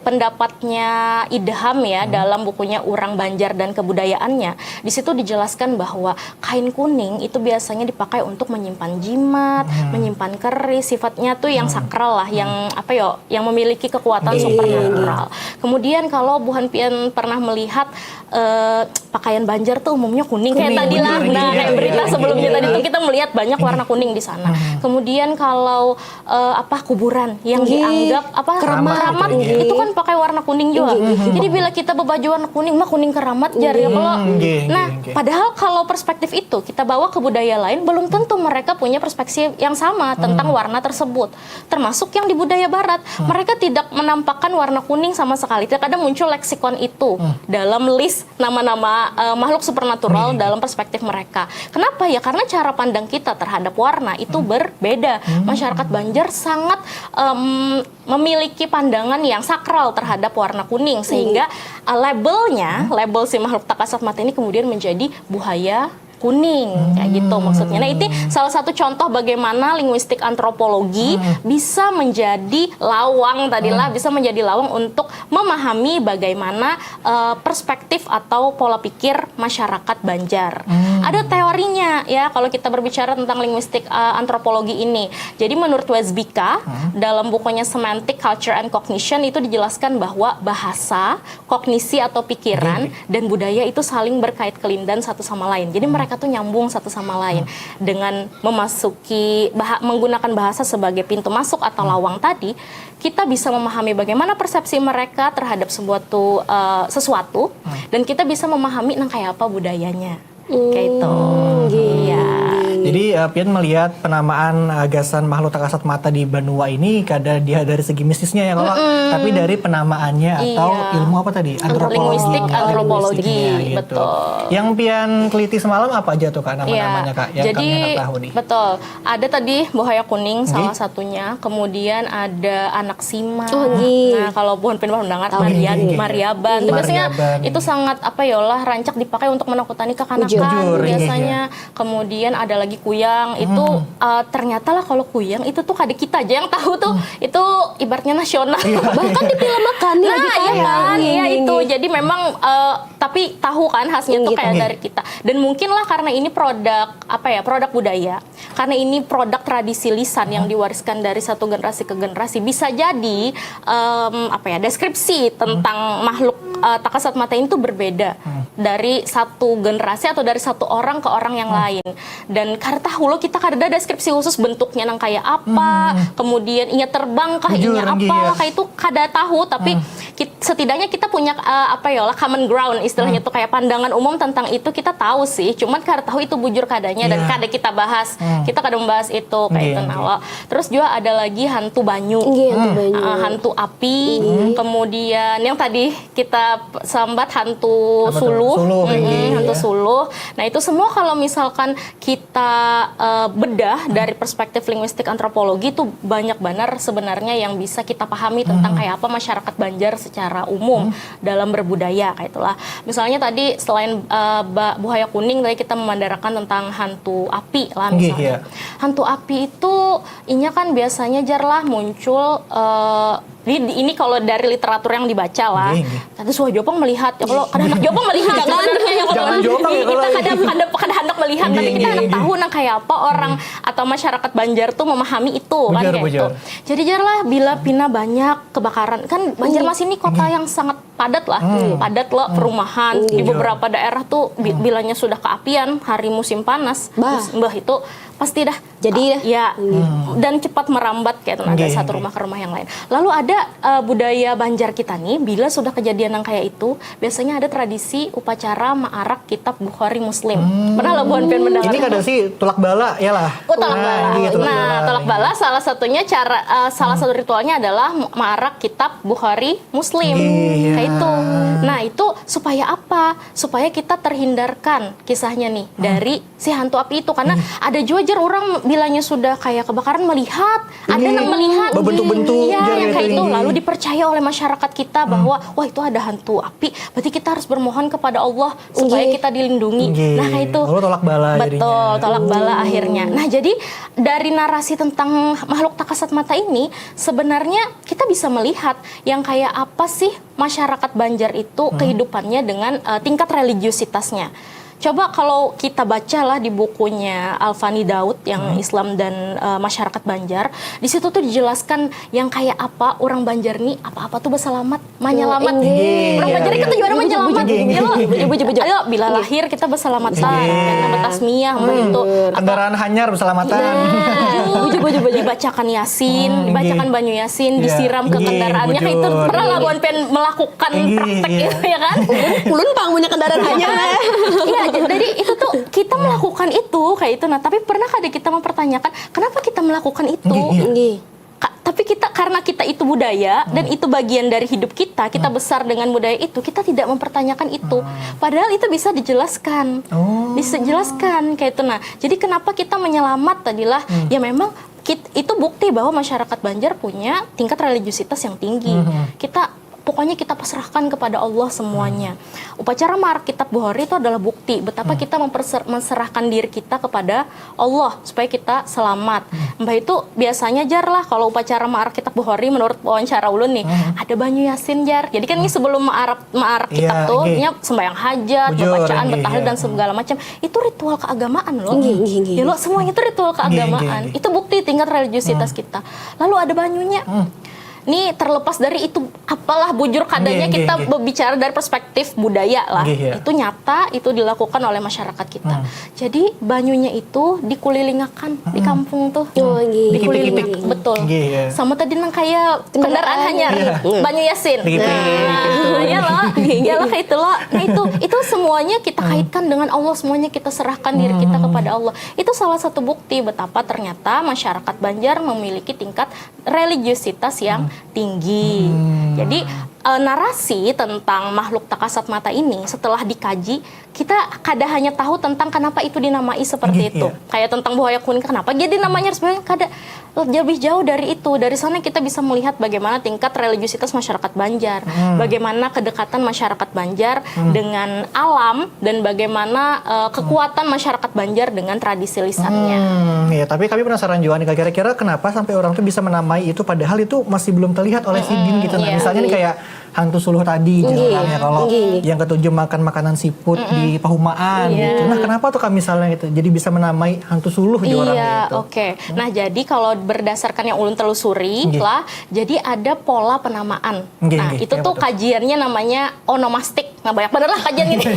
pendapatnya Idham ya dalam bukunya Urang Banjar dan Kebudayaannya, di situ dijelaskan bahwa kain kuning itu biasanya dipakai untuk menyimpan jimat, menyimpan keris, sifatnya tuh yang sakral lah, yang apa yo, yang memiliki kekuatan supernatural. Kemudian kalau buhan pian pernah melihat eh, pakaian Banjar tuh umumnya kuning, kayak Kuning, tadi lah, kuning, nah iya, kayak iya, berita iya, sebelumnya iya. Tadi tuh kita melihat banyak warna kuning di sana. Kemudian kalau eh, apa kuburan yang Nggih. Dianggap apa Keramat. Keramat, Nggih. Itu kan pakai warna kuning juga. Jadi bila kita berbaju warna kuning mah kuning keramat jar ya kalau. Nggih, Nah, nggih, nggih. Padahal kalau perspektif itu kita bawa ke budaya lain belum tentu mereka punya perspektif yang sama tentang warna tersebut. Termasuk yang di budaya barat, mereka tidak menampakkan warna kuning sama sekali. Tidak ada muncul leksikon itu dalam list nama-nama uh, makhluk supernatural dalam perspektif mereka. Kenapa ya? Karena cara pandang kita terhadap warna itu berbeda. Masyarakat Banjar sangat um, memiliki pandangan yang sakral terhadap warna kuning, sehingga uh, labelnya, label si makhluk tak kasat mata ini kemudian menjadi buhaya kuning, kayak gitu maksudnya. Nah, itu salah satu contoh bagaimana linguistik antropologi bisa menjadi lawang tadilah, bisa menjadi lawang untuk memahami bagaimana uh, perspektif atau pola pikir masyarakat Banjar. Ada teorinya ya, kalau kita berbicara tentang linguistik uh, antropologi ini. Jadi, menurut Wierzbicka, dalam bukunya Semantic Culture and Cognition itu dijelaskan bahwa bahasa, kognisi atau pikiran, dan budaya itu saling berkait kelindan satu sama lain. Jadi, mereka tuh nyambung satu sama lain. Dengan memasuki, baha-, menggunakan bahasa sebagai pintu masuk atau lawang tadi, kita bisa memahami bagaimana persepsi mereka terhadap sebuah tu, eh, sesuatu, dan kita bisa memahami nang kayak apa budayanya. Kayak itu. Iya. Jadi, eh, pian melihat penamaan, eh, gasan makhluk tak kasat mata di banua ini kada dia dari segi mistisnya ya, kalau, tapi dari penamaannya atau Iya. Ilmu apa tadi? Antropologi. Linguistik, Ah, antropologi, linguistiknya, gitu. Betul. Yang pian teliti semalam apa aja tuh, Kak, Iya. nama-namanya, Kak, yang Jadi, kami hendak tahu nih? Betul. Ada tadi buhaya kuning salah Nggih. Satunya, kemudian ada anak sima. Oh, nggih. Nah, kalau buhan pian pernah dengar, Oh, nggih, marian, nggih, nggih. Mariaban. Itu biasanya Mariaban. Itu sangat apa ya lah, rancak dipakai untuk menakutani kekanakan Bujur. Bujur, nggih, biasanya. Kemudian ada lagi kuyang. Itu eh, ternyata lah, kalau kuyang itu tuh kada kita aja yang tahu tuh. Itu ibaratnya nasional. Bahkan di film makan Nah, iya kan, iya itu. Jadi memang eh, tapi tahu kan khasnya tuh Iya, kayak tahu. Dari kita. Dan mungkin lah karena ini produk apa ya, produk budaya. Karena ini produk tradisi lisan yang diwariskan dari satu generasi ke generasi, bisa jadi em, apa ya, deskripsi tentang makhluk eh, tak kasat mata ini tuh berbeda dari satu generasi atau dari satu orang ke orang yang lain. Dan kada tahu lo, kita kada ada deskripsi khusus bentuknya nang kayak apa, kemudian inya terbang kah, Bujur, inya nggih, apa, ya. Kayak itu kada tahu, tapi kit- setidaknya kita punya eh, apa ya lah, common ground istilahnya tuh, kayak pandangan umum tentang itu kita tahu sih, cuman kada tahu itu bujur kadanya dan Iya. Kada kita bahas, kita kada membahas itu kayak Nggih, itu nah nggih. Lo. Terus juga ada lagi hantu banyu. Nggih, hantu banyu. Ah, hantu api, kemudian yang tadi kita p- sambat hantu Apa tuh? Suluh, Suluh, Mm-mm, iya, hantu iya. Suluh. Nah, itu semua kalau misalkan kita eh, bedah dari perspektif linguistik antropologi itu banyak benar sebenarnya yang bisa kita pahami tentang kayak apa masyarakat Banjar secara umum dalam berbudaya kayak itulah. Misalnya tadi selain eh, ba- buhaya kuning tadi kita memandarakan tentang hantu api lah Nggih, misalnya. Iya. Hantu api itu inya kan biasanya jar lah muncul eh, di, di- ini kalau dari literatur yang dibaca lah. Nggih, nggih. Tapi suah jua pang melihat ya, kalau kada handak jua pang melihat sebenarnya ya, kalau Jangan jua pang ya, kalau kita kada kada kada handak melihat, tapi kita handak tahu nang kayak apa orang atau masyarakat Banjar tuh memahami itu kan Bujur, kayak bujur. Itu. Jadi jar lah bila pina banyak kebakaran kan Banjarmasin ini kota yang sangat padat lah, padat lo perumahan di beberapa daerah tuh bi- bilanya sudah keapian hari musim panas, Bah. Mus- mbah itu pasti dah Jadi dah. Ya, dan cepat merambat kayak itu, ada Nggih, satu nggih. Rumah ke rumah yang lain. Lalu ada eh, budaya Banjar kita nih, bila sudah kejadian yang kayak itu, biasanya ada tradisi upacara maarak kitab Bukhari Muslim. Pernah lah buhan pian mendengar? Ini kada sih tulak bala ya lah. Oh, tolak bala. Nah, iya, Nah, tolak bala salah satunya cara eh, salah satu ritualnya adalah maarak kitab Bukhari Muslim. Iya. Kayak itu. Nah, itu supaya apa? Supaya kita terhindarkan kisahnya nih dari si hantu api itu, karena ada juga jar orang bilanya sudah kayak kebakaran melihat, ada yang melihat. Bebentuk-bentuk Iya, jar yang gitu, kayak itu iya. Lalu dipercaya oleh masyarakat kita bahwa wah, itu ada hantu api, berarti kita harus bermohon kepada Allah supaya Nggih. Kita dilindungi. Nggih. Nah, kayak itu. Lalu tolak bala Betul, jadinya. Tolak bala akhirnya. Nah, jadi dari narasi tentang makhluk tak kasat mata ini sebenarnya kita bisa melihat yang kayak apa sih masyarakat Banjar itu kehidupannya dengan eh, tingkat religiusitasnya. Coba kalau kita bacalah di bukunya Alfani Daud yang Islam dan eh, masyarakat Banjar, di situ tuh dijelaskan yang kayak apa orang Banjar nih apa-apa tuh berselamat, menyelamat. Nggih. Orang Banjar itu juga orang menyelamat. Nggih, nggih, Ya, lo, nggih, nggih. Ayo, bila lahir kita berselamat, kita betasmiyah, itu Kendaraan hanyar berselamat. Nah, Bujur, bujur, bujur. Dibacakan Yasin, Hmm, dibacakan nggih. banyu Yasin, Iya. Disiraman ke Nggih, kendaraannya kayak itu. bujur. Pernah lah buhan pian melakukan Nggih, praktek iya. Itu ya kan? Ulun pang punya kendaraan hanyar. Iya, j- jadi itu tuh kita melakukan itu kayak itu. Nah, tapi pernah kada kita mempertanyakan kenapa kita melakukan itu? Nggih, iya. Nggih. Ka- tapi kita, karena kita itu budaya dan itu bagian dari hidup kita, kita besar dengan budaya itu, kita tidak mempertanyakan itu. Padahal itu bisa dijelaskan. Oh. Bisa jelaskan kayak itu. Nah, jadi kenapa kita menyelamat tadilah? Ya memang kit- itu bukti bahwa masyarakat Banjar punya tingkat religiusitas yang tinggi. Kita pokoknya kita pasrahkan kepada Allah semuanya. Upacara maarak kitab Bukhari itu adalah bukti betapa kita memperser- menserahkan diri kita kepada Allah supaya kita selamat. Mbah itu biasanya jar lah kalau upacara maarak kitab Bukhari menurut wawancara ulun nih, ada banyu yasin jar. Jadi kan ini sebelum maarak maarak kitab Iya, tuh nggih. Nya sembahyang hajat, Bujur, bacaan, nggih, betahlil iya. Dan segala macam. Itu ritual keagamaan loh. Nggih, nggih, nggih. Ya lo semuanya itu ritual keagamaan. Nggih, nggih. Itu bukti tingkat religiusitas kita. Lalu ada banyunya. Ini terlepas dari itu apalah bujur kadanya Nggih, nggih, kita nggih. Berbicara dari perspektif budaya lah. Nggih, ya. Itu nyata, itu dilakukan oleh masyarakat kita. Jadi banyunya itu dikulilingakan di kampung tuh. Oh, nggih. Dikulilingakan, Dikipik-kipik. Betul. Nggih, ya. Sama tadi nang kayak kendaraan Kendaraan. hanyar, Iya. banyu yasin. Dikipik. Nah, ya loh, ya loh kayak itu loh. Nah itu, itu semuanya kita kaitkan dengan Allah, semuanya kita serahkan diri kita kepada Allah. Itu salah satu bukti betapa ternyata masyarakat Banjar memiliki tingkat religiusitas yang tinggi. Jadi eh, narasi tentang makhluk tak kasat mata ini setelah dikaji, kita kada hanya tahu tentang kenapa itu dinamai seperti Nggih, itu. Iya. Kayak tentang buaya kuning, kenapa jadi namanya harus buaya? Kada, lebih jauh dari itu. Dari sana kita bisa melihat bagaimana tingkat religiusitas masyarakat Banjar, bagaimana kedekatan masyarakat Banjar dengan alam, dan bagaimana eh, kekuatan masyarakat Banjar dengan tradisi lisannya. Hmm, ya, tapi kami penasaran juga nih, Kak, kira-kira kenapa sampai orang tuh bisa menamai itu padahal itu masih belum terlihat oleh sidin gitu. Nah, iya. Misalnya nih kayak hantu suluh tadi gitu kan ya. Kalau yang ketujuh makan makanan siput di pahumaan gitu. Nah, kenapa tuh, Kak, misalnya gitu? Jadi bisa menamai hantu suluh di orang Iya, itu. Oke. Nah, jadi kalau berdasarkan yang ulun telusuri Nggih. Lah, jadi ada pola penamaan. Nggih, Nah, nggih. Itu Iya, tuh betul. Kajiannya namanya onomastik. Nah, banyak banget lah kajian gitu.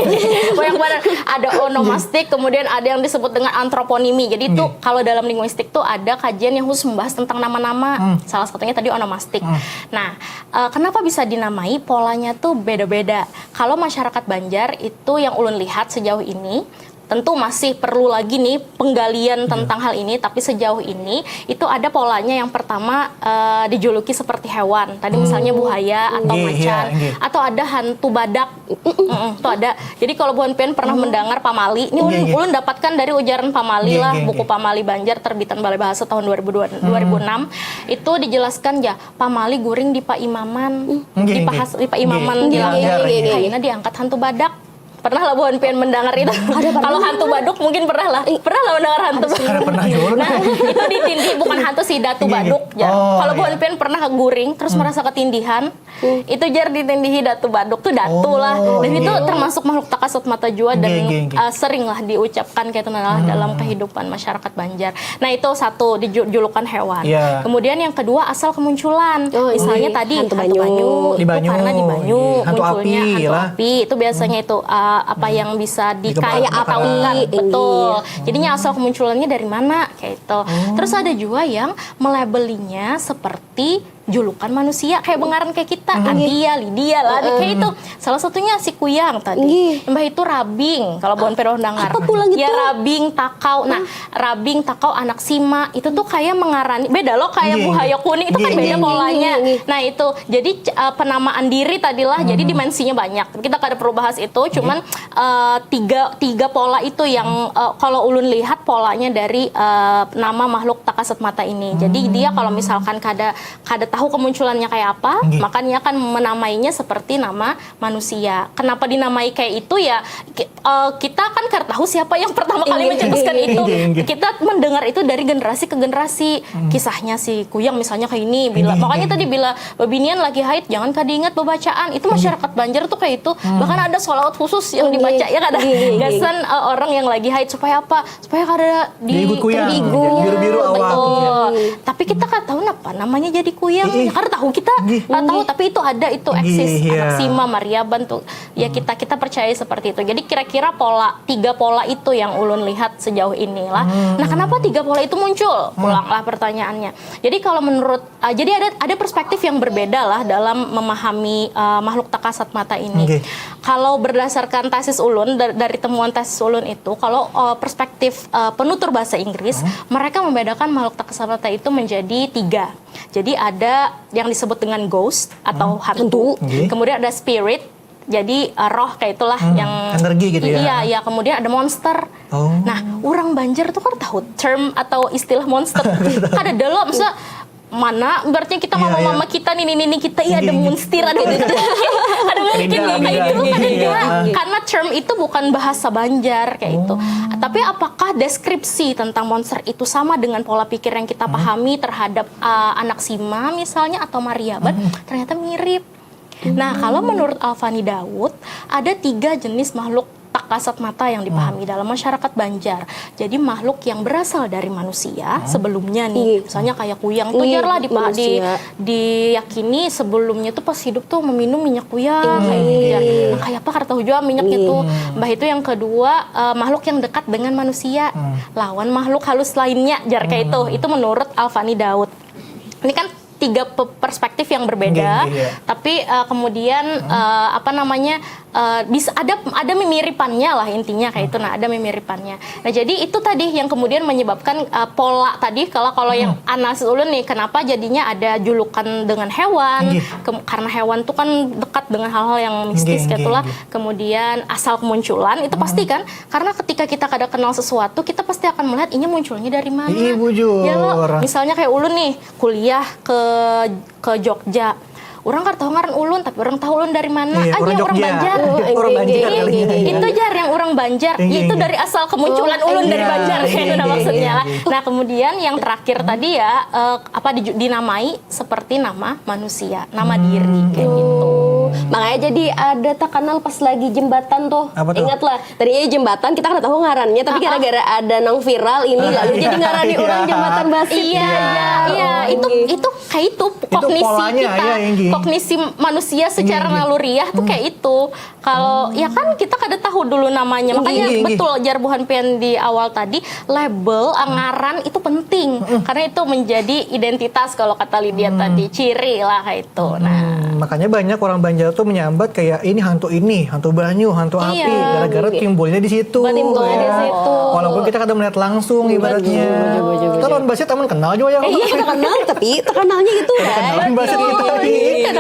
Banyak banget. Ada onomastik, kemudian ada yang disebut dengan antroponimi. Jadi itu Nggih. Kalau dalam linguistik tuh ada kajian yang khusus membahas tentang nama-nama. Salah satunya tadi onomastik. Nah, eh, kenapa bisa dinamai? Polanya tuh beda-beda. Kalau masyarakat Banjar itu yang ulun lihat sejauh ini, tentu masih perlu lagi nih penggalian tentang hal ini, tapi sejauh ini itu ada polanya. Yang pertama eh, dijuluki seperti hewan, tadi misalnya buaya atau Nggih, macan, iya, nggih. Atau ada hantu badak. Mm-mm, itu ada. Jadi kalau buhan pian pernah mendengar pamali, ini Nggih, ulun, nggih. Ulun dapatkan dari ujaran pamali Nggih, lah, nggih, buku nggih. Pamali Banjar terbitan Balai Bahasa tahun dua ribu dua, dua ribu enam, itu dijelaskan ya pamali guring di paimaman, Nggih, di nggih. pahas, di paimaman Nggih, di langgar. nggih, nggih. Kaina diangkat hantu badak. Pernah lah buhan pian mendengar itu. Kalau hantu baduk mungkin pernah lah. Pernah lah mendengar hantu baduk. Kada pernah juga. Nah, itu ditindih bukan hantu sih, datu Nggih, nggih. baduk. Ya. Oh, Kalau iya. Buhan pian pernah guring terus merasa ketindihan, itu jar ditindihi datu baduk tuh datu lah. Oh, Dan itu iya. Termasuk makhluk tak kasat mata jua dan Nggih, nggih, nggih. Uh, sering lah diucapkan kayak itu nah, dalam kehidupan masyarakat Banjar. Nah, itu satu dijulukan hewan. Iya. Kemudian yang kedua asal kemunculan. Oh, Misalnya iya. Tadi Hantu hantu banyu. banyu, Di itu banyu, karena di banyu iya. Hantu munculnya api hantu lah. Api. Itu biasanya itu uh, apa yang bisa Dikembang- dikayak dibakar. Api, Iya. Betul. Jadinya asal kemunculannya dari mana kayak itu. Terus ada juga yang melabelinya seperti julukan manusia kayak bengaran kayak kita, Adia, Lidia lah, kayak itu. Salah satunya si Kuyang tadi. Nggih. Mbah itu Rabing, kalau Buhan pian pernah dengar. Apa pulang Ya itu? Rabing, Takau. Nah, Rabing, Takau, Anak Sima itu tuh kayak mengarani, beda loh kayak Nggih, Buhaya nggih. Kuning itu kan Nggih, beda nggih, polanya. nggih, nggih. Nah itu, jadi c- uh, penamaan diri tadilah, jadi dimensinya banyak. Tapi kita kada perlu bahas itu, cuman uh, tiga tiga pola itu yang uh, kalau ulun lihat polanya dari uh, nama makhluk tak kasat mata ini. Jadi dia kalau misalkan kada kada tahu kemunculannya kayak apa, Nggih. Makanya kan menamainya seperti nama manusia. Kenapa dinamai kayak itu ya? Ki- eh, kita kan kada tahu siapa yang pertama kali Iya, mencetuskan iya, itu. iya, iya. Kita mendengar itu dari generasi ke generasi. Kisahnya si Kuyang misalnya kayak ini. Bila Iya, makanya iya. Tadi bila bebinian lagi haid jangan kada ingat bawa bacaan. Itu masyarakat Banjar tuh kayak itu. Bahkan ada sholawat khusus yang Iya, dibaca ya kada. iya, iya, iya. Gasan eh, orang yang lagi haid supaya apa? Supaya kada di Diigut kuyang. diigut. Biru-biru awak. Betul. Tapi kita kada tahu napa namanya jadi kuyang. Ih, ih. Kada tahu kita. Nggih. Kada tahu tapi itu ada itu eksis. Nggih, iya. Anak Sima, Mariaban tuh. Ya kita kita percaya seperti itu. Jadi kira-kira pola tiga pola itu yang ulun lihat sejauh inilah. Nah, kenapa tiga pola itu muncul? Pulanglah pertanyaannya. Jadi kalau menurut uh, jadi ada ada perspektif yang berbeda lah dalam memahami uh, makhluk tak kasat mata ini. Nggih. Kalau berdasarkan tesis ulun, dari, dari temuan tesis ulun itu, kalau uh, perspektif uh, penutur bahasa Inggris, hmm. mereka membedakan makhluk tak kasat mata itu menjadi tiga. Jadi ada yang disebut dengan ghost atau hmm. hantu. hantu. Okay. Kemudian ada spirit, jadi uh, roh kayak itulah hmm. yang... Energi gitu ya? Iya, iya. Kemudian ada monster. Oh. Nah, orang Banjar tuh kan tahu term atau istilah monster. Kada ada lo, maksudnya mana berarti kita yeah, mama-mama yeah. kita nini-nini kita iya ada munstir ada munstir ada mungkin kayak itu kan ada karena term itu bukan bahasa Banjar kayak itu. Tapi apakah deskripsi tentang monster itu sama dengan pola pikir yang kita pahami terhadap uh, anak sima misalnya atau mariaban? Ternyata mirip. Nah, kalau menurut Alfani Daud, ada tiga jenis makhluk tak kasat mata yang dipahami hmm. dalam masyarakat Banjar. Jadi makhluk yang berasal dari manusia hmm. sebelumnya nih, Iyi. misalnya kayak kuyang tuh jar lah di, di, diyakini sebelumnya tuh pas hidup tuh meminum minyak kuyang hmm. kayak gitu jar. Nah, kayak apa kada tahu juga minyak hmm. itu. Mbah itu yang kedua uh, makhluk yang dekat dengan manusia hmm. lawan makhluk halus lainnya jar kayak hmm. itu. Itu menurut Alfani Daud. Ini kan tiga perspektif yang berbeda, okay, yeah. tapi uh, kemudian hmm. uh, apa namanya uh, bisa ada ada memiripannya lah intinya kayak hmm. itu. Nah, ada memiripannya. Nah, jadi itu tadi yang kemudian menyebabkan uh, pola tadi kalau kalau hmm. yang analisis ulun nih kenapa jadinya ada julukan dengan hewan okay. ke, karena hewan tuh kan dekat dengan hal-hal yang mistis okay, kayak itulah. Okay. Kemudian asal kemunculan itu hmm. pasti kan karena ketika kita kada kenal sesuatu kita pasti akan melihat ini munculnya dari mana. Iya, bujur. Ya lo, misalnya kayak ulun nih kuliah ke ke Jogja. Orang kada tahu ngaran ulun tapi orang tahu ulun dari mana. Iya, ah, orang Banjar. Orang Banjar. Itu jar yang orang Banjar. Iya, itu dari asal kemunculan oh, ulun iya, dari Banjar iya, kayak iya, maksudnya. Iya, iya. Nah, kemudian yang terakhir hmm. tadi ya uh, apa di, dinamai seperti nama manusia, nama hmm. diri kayak gitu. Makanya jadi ada terkenal pas lagi jembatan tuh. Apa tuh? Ingatlah, tadinya jembatan kita kada tahu ngarannya tapi ah, ah. gara-gara ada nang viral ini ah, lalu iya, jadi ngarani iya. orang jembatan Basit. Iya, iya, iya. Oh, itu iya. itu kayak itu kognisi polanya, kita, ya, kognisi manusia secara naluriah tuh kayak itu. Kalau oh. ya kan kita kada tahu dulu namanya, makanya betul jar buhan pian di awal tadi label ngaran itu penting karena itu menjadi identitas kalau kata Lydia hmm. tadi, ciri lah kayak itu. Nah, hmm, makanya banyak orang Banjar tuh menyambat kayak ini hantu ini, hantu banyu, hantu iya. api, gara-gara timbulnya di situ. Timbulnya di situ. Walaupun kita kada melihat langsung ibaratnya. Kita lawan Basit aman kenal juga ya. Iya, kita kenal tapi terkenalnya itu kan. Kenal Basit itu tadi.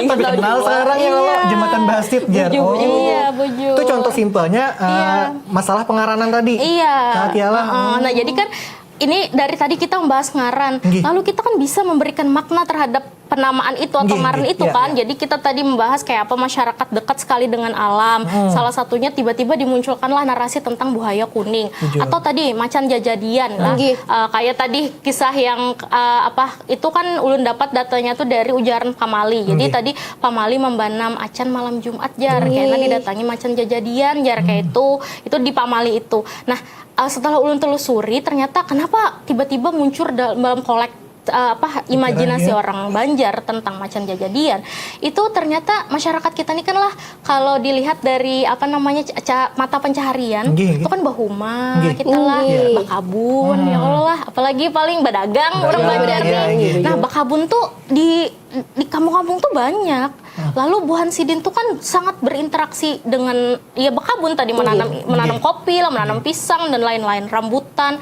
Kenal sekarang ya kalau jembatan Basit jar. Oh. Iya, bujur. Itu contoh simpelnya uh, iya. masalah pengaranan tadi. Iya. Nah, uh, nah, jadi kan ini dari tadi kita membahas ngaran. Gih. Lalu kita kan bisa memberikan makna terhadap penamaan itu atau ngaran itu iya, kan. Iya. Jadi kita tadi membahas kayak apa masyarakat dekat sekali dengan alam. Hmm. Salah satunya tiba-tiba dimunculkanlah narasi tentang buaya kuning. Jujur. Atau tadi macan jajadian lah. Uh, kayak tadi kisah yang uh, apa itu kan ulun dapat datanya tuh dari ujaran pamali. Jadi okay. tadi pamali membanam acan malam Jumat jar. Okay. Karena didatangi macan jajadian jar hmm. kayak itu. Itu di pamali itu. Nah, uh, setelah ulun telusuri ternyata kenapa tiba-tiba muncul dalam kolek uh, apa imajinasi orang Banjar tentang macan jajadian itu ternyata masyarakat kita ini kan lah kalau dilihat dari apa namanya ca- mata pencaharian okay. itu kan bahuma okay. kita lah okay. bakabun hmm. ya Allah lah apalagi paling badagang orang Banjar iya, iya, iya. Nah bakabun tuh di di kampung-kampung tuh banyak. Hmm. Lalu buhan sidin tuh kan sangat berinteraksi dengan ya bakabun tadi menanam okay. menanam okay. kopi lah, menanam okay. pisang dan lain-lain, rambutan.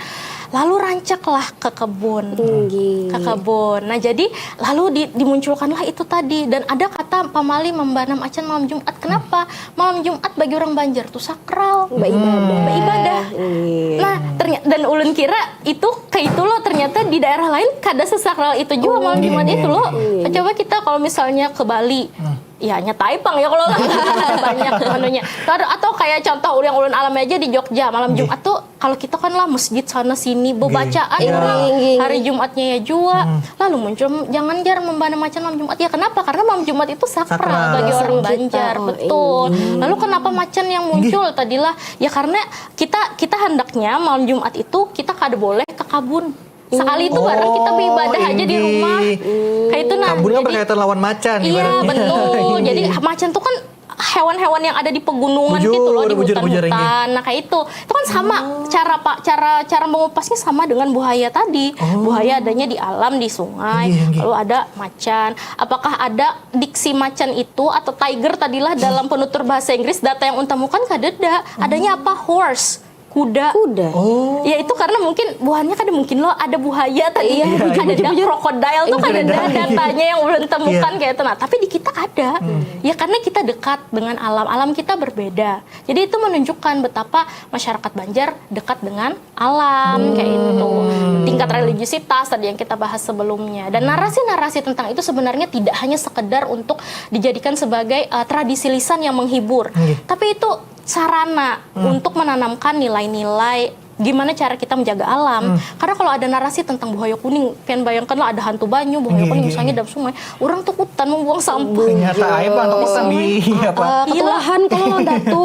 Lalu rancaklah ke kebun. Okay. Ke kebun. Nah, jadi lalu di, dimunculkanlah itu tadi dan ada kata pamali membanam acan malam Jumat. Kenapa? Hmm. Malam Jumat bagi orang Banjar tuh sakral. Beribadah. Beribadah. Iya. Nah, ternyata dan ulun kira itu kayak itu loh ternyata di daerah lain kada sesakral itu juga malam Jumat itu loh. Coba kita kalau misalnya ke Bali, ya nyetai pang ya kalau banyak anunya. Atau kayak contoh yang ulun alami aja di Jogja malam Jumat tuh kalau kita kan lah masjid sana sini bebacaan orang hari Jumatnya ya jua. Lalu muncul jangan jar membana macan malam Jumat ya kenapa? Karena malam Jumat itu sakral bagi orang Banjar betul. Lalu kenapa macan yang muncul tadilah ya karena kita kita hendaknya malam Jumat itu kita kada boleh ke kabun. Sekali itu oh, barang kita beribadah aja di rumah. Kayak itu nah. Kabun kan berkaitan lawan macan. Iya betul. Jadi macan tuh kan hewan-hewan yang ada di pegunungan gitu loh, Bujur, di bujur, bujur, hutan-hutan. Nah, kayak itu. Itu kan sama cara pa- cara cara mengupasnya sama dengan buaya tadi. Buaya adanya di alam, di sungai, Inggih, inggih. Lalu ada macan. Apakah ada diksi macan itu atau tiger tadilah dalam penutur bahasa Inggris? Data yang ulun temukan kadada. Adanya apa? Horse, kuda. Kuda. Oh. Ya itu karena mungkin buhannya kada mungkin loh ada buhaya tadi. Iya, Kadada bujur. Krokodil tuh Iya, kadada kadada. Datanya yang ulun temukan Iya. Kayak itu. Nah, tapi di kita ada. Ya karena kita dekat dengan alam. Alam kita berbeda. Jadi itu menunjukkan betapa masyarakat Banjar dekat dengan alam kayak itu. Tingkat religiusitas tadi yang kita bahas sebelumnya. Dan narasi-narasi tentang itu sebenarnya tidak hanya sekedar untuk dijadikan sebagai eh, tradisi lisan yang menghibur. Nggih. Tapi itu sarana untuk menanamkan nilai-nilai gimana cara kita menjaga alam. Karena kalau ada narasi tentang buaya kuning, pian bayangkanlah ada hantu banyu, buaya Nggih, kuning nggih, misalnya nggih. Dalam sungai, orang takutan membuang sampah. Ternyata aib lah takutan di apa? Eh, petulahan kalau lawan datu.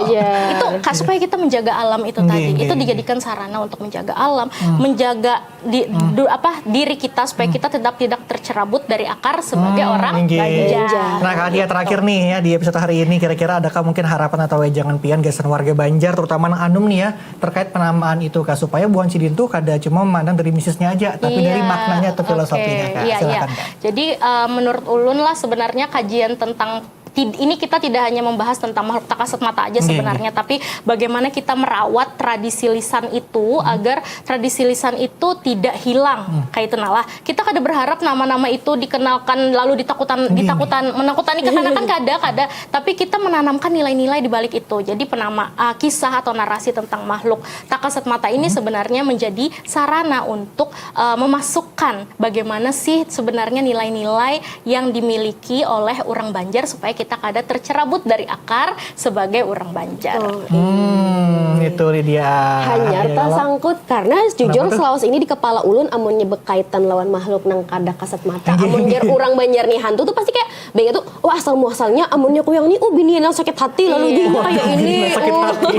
Ya. Itu ka- supaya kita menjaga alam itu Nggih, tadi. nggih, Itu nggih. dijadikan sarana untuk menjaga alam, menjaga di du- apa diri kita supaya kita tetap tidak tercerabut dari akar sebagai Hmm, orang nggih. Banjar. Nah, Kak Atia, terakhir nih ya di episode hari ini, kira-kira adakah mungkin harapan atau wejangan pian gasan warga Banjar, terutama nang anum nih ya, terkait penamaan itu, Kak, supaya buhan sidin tuh kada cuma memandang dari misisnya aja, tapi dari Iya. Maknanya atau filosofinya, Oke. Kak. Iya, Silakan, iya. Kak. Jadi eh, menurut ulun lah sebenarnya kajian tentang tid- ini kita tidak hanya membahas tentang makhluk tak kasat mata aja Nggih, sebenarnya, tapi bagaimana kita merawat tradisi lisan itu agar tradisi lisan itu tidak hilang, kayak itu nah lah. Kita kada berharap nama-nama itu dikenalkan lalu ditakutan Nggih, ditakutan menakutani kekanakan kada kada, tapi kita menanamkan nilai-nilai di balik itu. Jadi penama uh, kisah atau narasi tentang makhluk tak kasat mata ini sebenarnya menjadi sarana untuk uh, memasukkan bagaimana sih sebenarnya nilai-nilai yang dimiliki oleh orang Banjar supaya kita kada tercerabut dari akar sebagai orang Banjar. Hmm, itu Lydia. Hanyar Ya, tak kalau- sangkut karena jujur tuh? selawas ini di kepala ulun amunnya bekaitan lawan makhluk nang kada kasat mata. Amun jar urang Banjar nih hantu tuh pasti kayak banyak tuh, wah asal muasalnya amunnya kuyang nih, oh bini yang sakit hati lalu Iya. jadinya kayak ini. Sakit Oh. hati.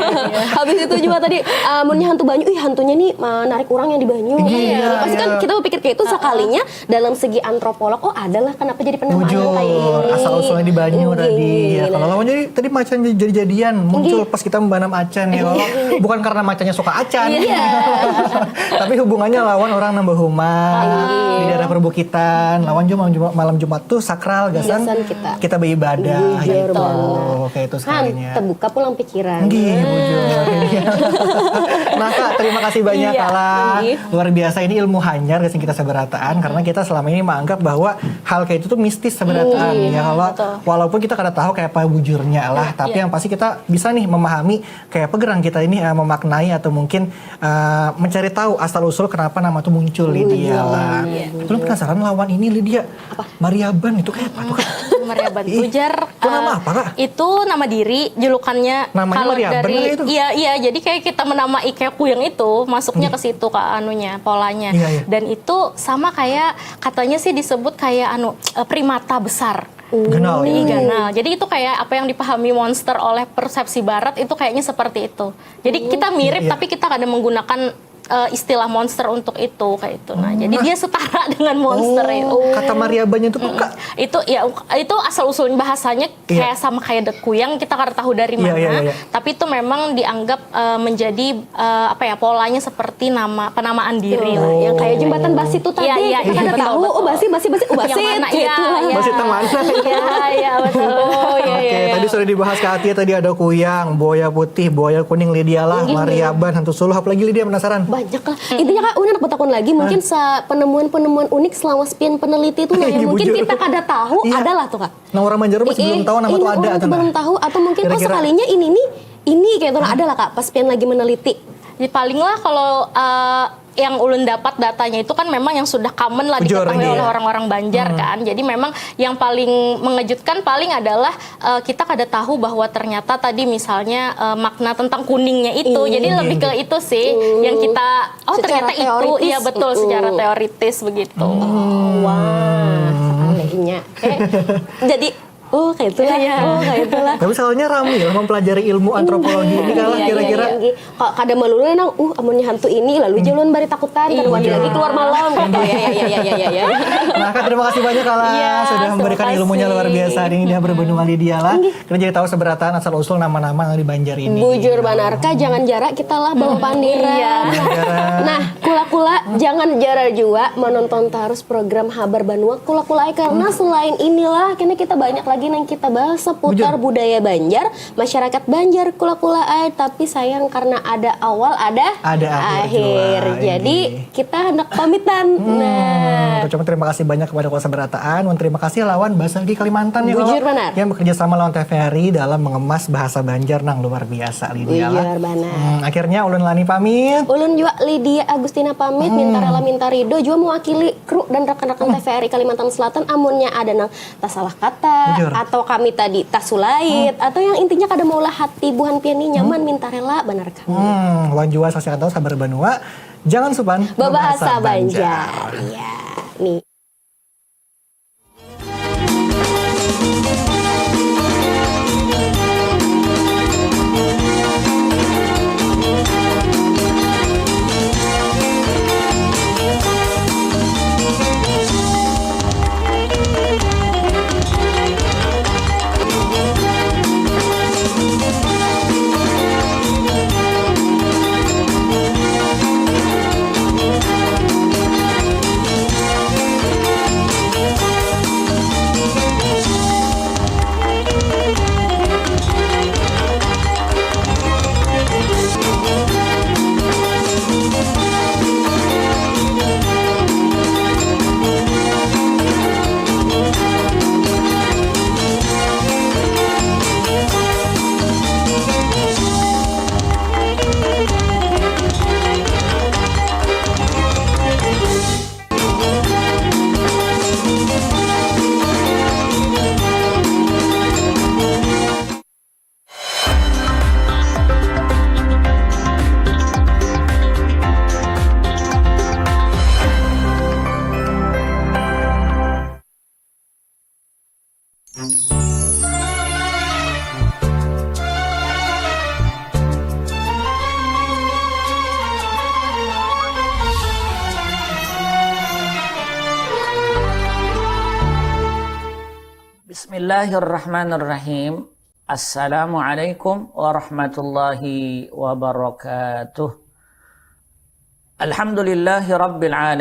Habis itu juga tadi amunnya hantu banyu, ih hantunya nih menarik orang yang di banyu. Iya, Pasti kan iya. kita berpikir kayak itu sekalinya dalam segi antropolog, oh adalah kenapa jadi penamaan Bujur, kayak ini. asal usulnya di banyu Mungkin. tadi. Ya, kalau lawan jadi tadi macan jadi-jadian muncul Inggih. Pas kita membanam acan ya. Kalau bukan karena macannya suka acan. Iya. Tapi hubungannya lawan orang nambah rumah di daerah perbukitan. Lawan juga malam Jumat, malam Jumat tuh sakral gasan Gasan kita. kita beribadah Bujur gitu. banget. Kayak itu Han, sekalinya. Terbuka pulang pikiran. Nggih, bujur. Nah, Kak, terima kasih banyak Iya, Kak. nggih. Luar biasa ini ilmu hanyar gasan kita sabarataan karena kita selama ini menganggap bahwa hal kayak itu tuh mistis sabarataan ya. Kalau walaupun kita kada tahu kayak apa bujurnya lah, tapi yang pasti kita bisa nih memahami kayak apa gerang kita ini eh, memaknai atau mungkin eh, mencari tahu asal usul kenapa nama tuh muncul di dia lah. Belum penasaran lawan ini Lydia. Mariaban itu kayak apa tuh, Kak? Mariaban tujar Itu nama eh, apa, Kak? Itu nama diri, julukannya Namanya kalau Mariaban dari kali itu? Iya, iya, jadi kayak kita menamai kayak kuyang itu, masuknya ke situ Kak anunya, polanya. Iya, iya. Dan itu sama kayak katanya sih disebut kayak anu eh, primata besar. Ganal Ih, ya. ganal. Jadi itu kayak apa yang dipahami monster oleh persepsi barat itu kayaknya seperti itu. Jadi kita mirip Iya, iya. Tapi kita kada menggunakan eh, istilah monster untuk itu kayak itu. Nah, jadi dia setara dengan monster itu. Oh, kata mariabannya tuh kok, Kak? Itu ya itu asal usulnya bahasanya Iya. Kayak sama kayak dek kuyang kita kada tahu dari Iya, mana. iya, iya, iya. Tapi itu memang dianggap eh, menjadi eh, apa ya polanya seperti nama penamaan diri lah. Yang kayak jembatan basi tuh tadi, Iya, iya, kita iya, kada betul, tahu, betul. Oh basi, basi, basi, oh basi. Yang mana? Gitu. Iya, iya. Basi tang mana? Iya, iya, betul. Oh, iya, Oke, iya, iya. Tadi sudah dibahas Kak Atia, tadi ada kuyang, buaya putih, buaya kuning, Lydia lah, mariaban, hantu suluh, apa lagi Lydia penasaran? Banyak lah. Intinya Kak, ulun handak bertakun lagi, mungkin sa- penemuan-penemuan unik selama pian peneliti itu nah, Iya, yang mungkin bujur. kita kada tahu Iya. ada lah tuh Kak. Nah, orang Banjar masih Eh, belum tahu nama ini tuh ada orang tuh, belum nah. Tahu atau mungkin oh Kira-kira. Sekalinya ini nih, ini kayak tuh ada lah Kak, pas pian lagi meneliti. Ya, paling lah kalau eh, yang ulun dapat datanya itu kan memang yang sudah common lah Bujur, diketahui iya. Oleh orang-orang Banjar kan. Jadi memang yang paling mengejutkan paling adalah eh, kita kada tahu bahwa ternyata tadi misalnya eh, makna tentang kuningnya itu. Iya. Jadi lebih ke itu sih yang kita oh Secara ternyata itu teoritis. Iya betul secara teoritis begitu. Wah, sekalinya. Eh, jadi Oh, kayak itulah. Iya. Oh, kayak itulah. Tapi soalnya rame lah mempelajari ilmu antropologi ini kalah Iya, iya, kira-kira. iya, iya. Kalau kada malu nang, uh, amunnya hantu ini, lalu jalun bari takutan, kada wani lagi keluar malam. Gitu. Ya, ya, ya, ya, ya, ya, ya. Nah, Kak, terima kasih banyak, Kala, Iya, sudah memberikan terima ilmunya luar kasih. Biasa ini, dia berbenu wali dia lah. Kita jadi tahu seberataan asal usul nama-nama yang di Banjar ini. Bujur banar, Kak, jangan jarak kita lah bawa pandiran. Nah, kula-kula jangan jarak jua menonton terus program Habar Banua Kula-kula ai, karena selain inilah kena kita banyak lagi yang kita bahas seputar Bujur. Budaya Banjar, masyarakat Banjar Kula-kula ai, tapi sayang karena ada awal ada Ada akhir jua, Jadi ini. Kita hendak pamitan. Nah, Ucapkan terima kasih banyak kepada Kula Seberataan, dan terima kasih lawan Bahasa Lagi Kalimantan ya, Bujur Kala, banar. Yang bekerja sama lawan T V R I dalam mengemas bahasa Banjar nang luar biasa, Lydia lah. Bujur banar. Hmm, akhirnya ulun Lani pamit. Ulun jua Lydia Agustina pamit, minta rela minta ridho jua mewakili kru dan rekan-rekan T V R I Kalimantan Selatan, amunnya ada nang tasalah kata Bujur. Atau kami tadi tasulait atau yang intinya kada maulah hati buhan pian ni nyaman, minta rela banar kami. Hmm, wan jua saksikan terus Habar Banua. Jangan supan Babahasa Banjar. Iya. Nih. Bismillahirrahmanirrahim. Assalamualaikum warahmatullahi wabarakatuh. Alhamdulillahi rabbil alamin.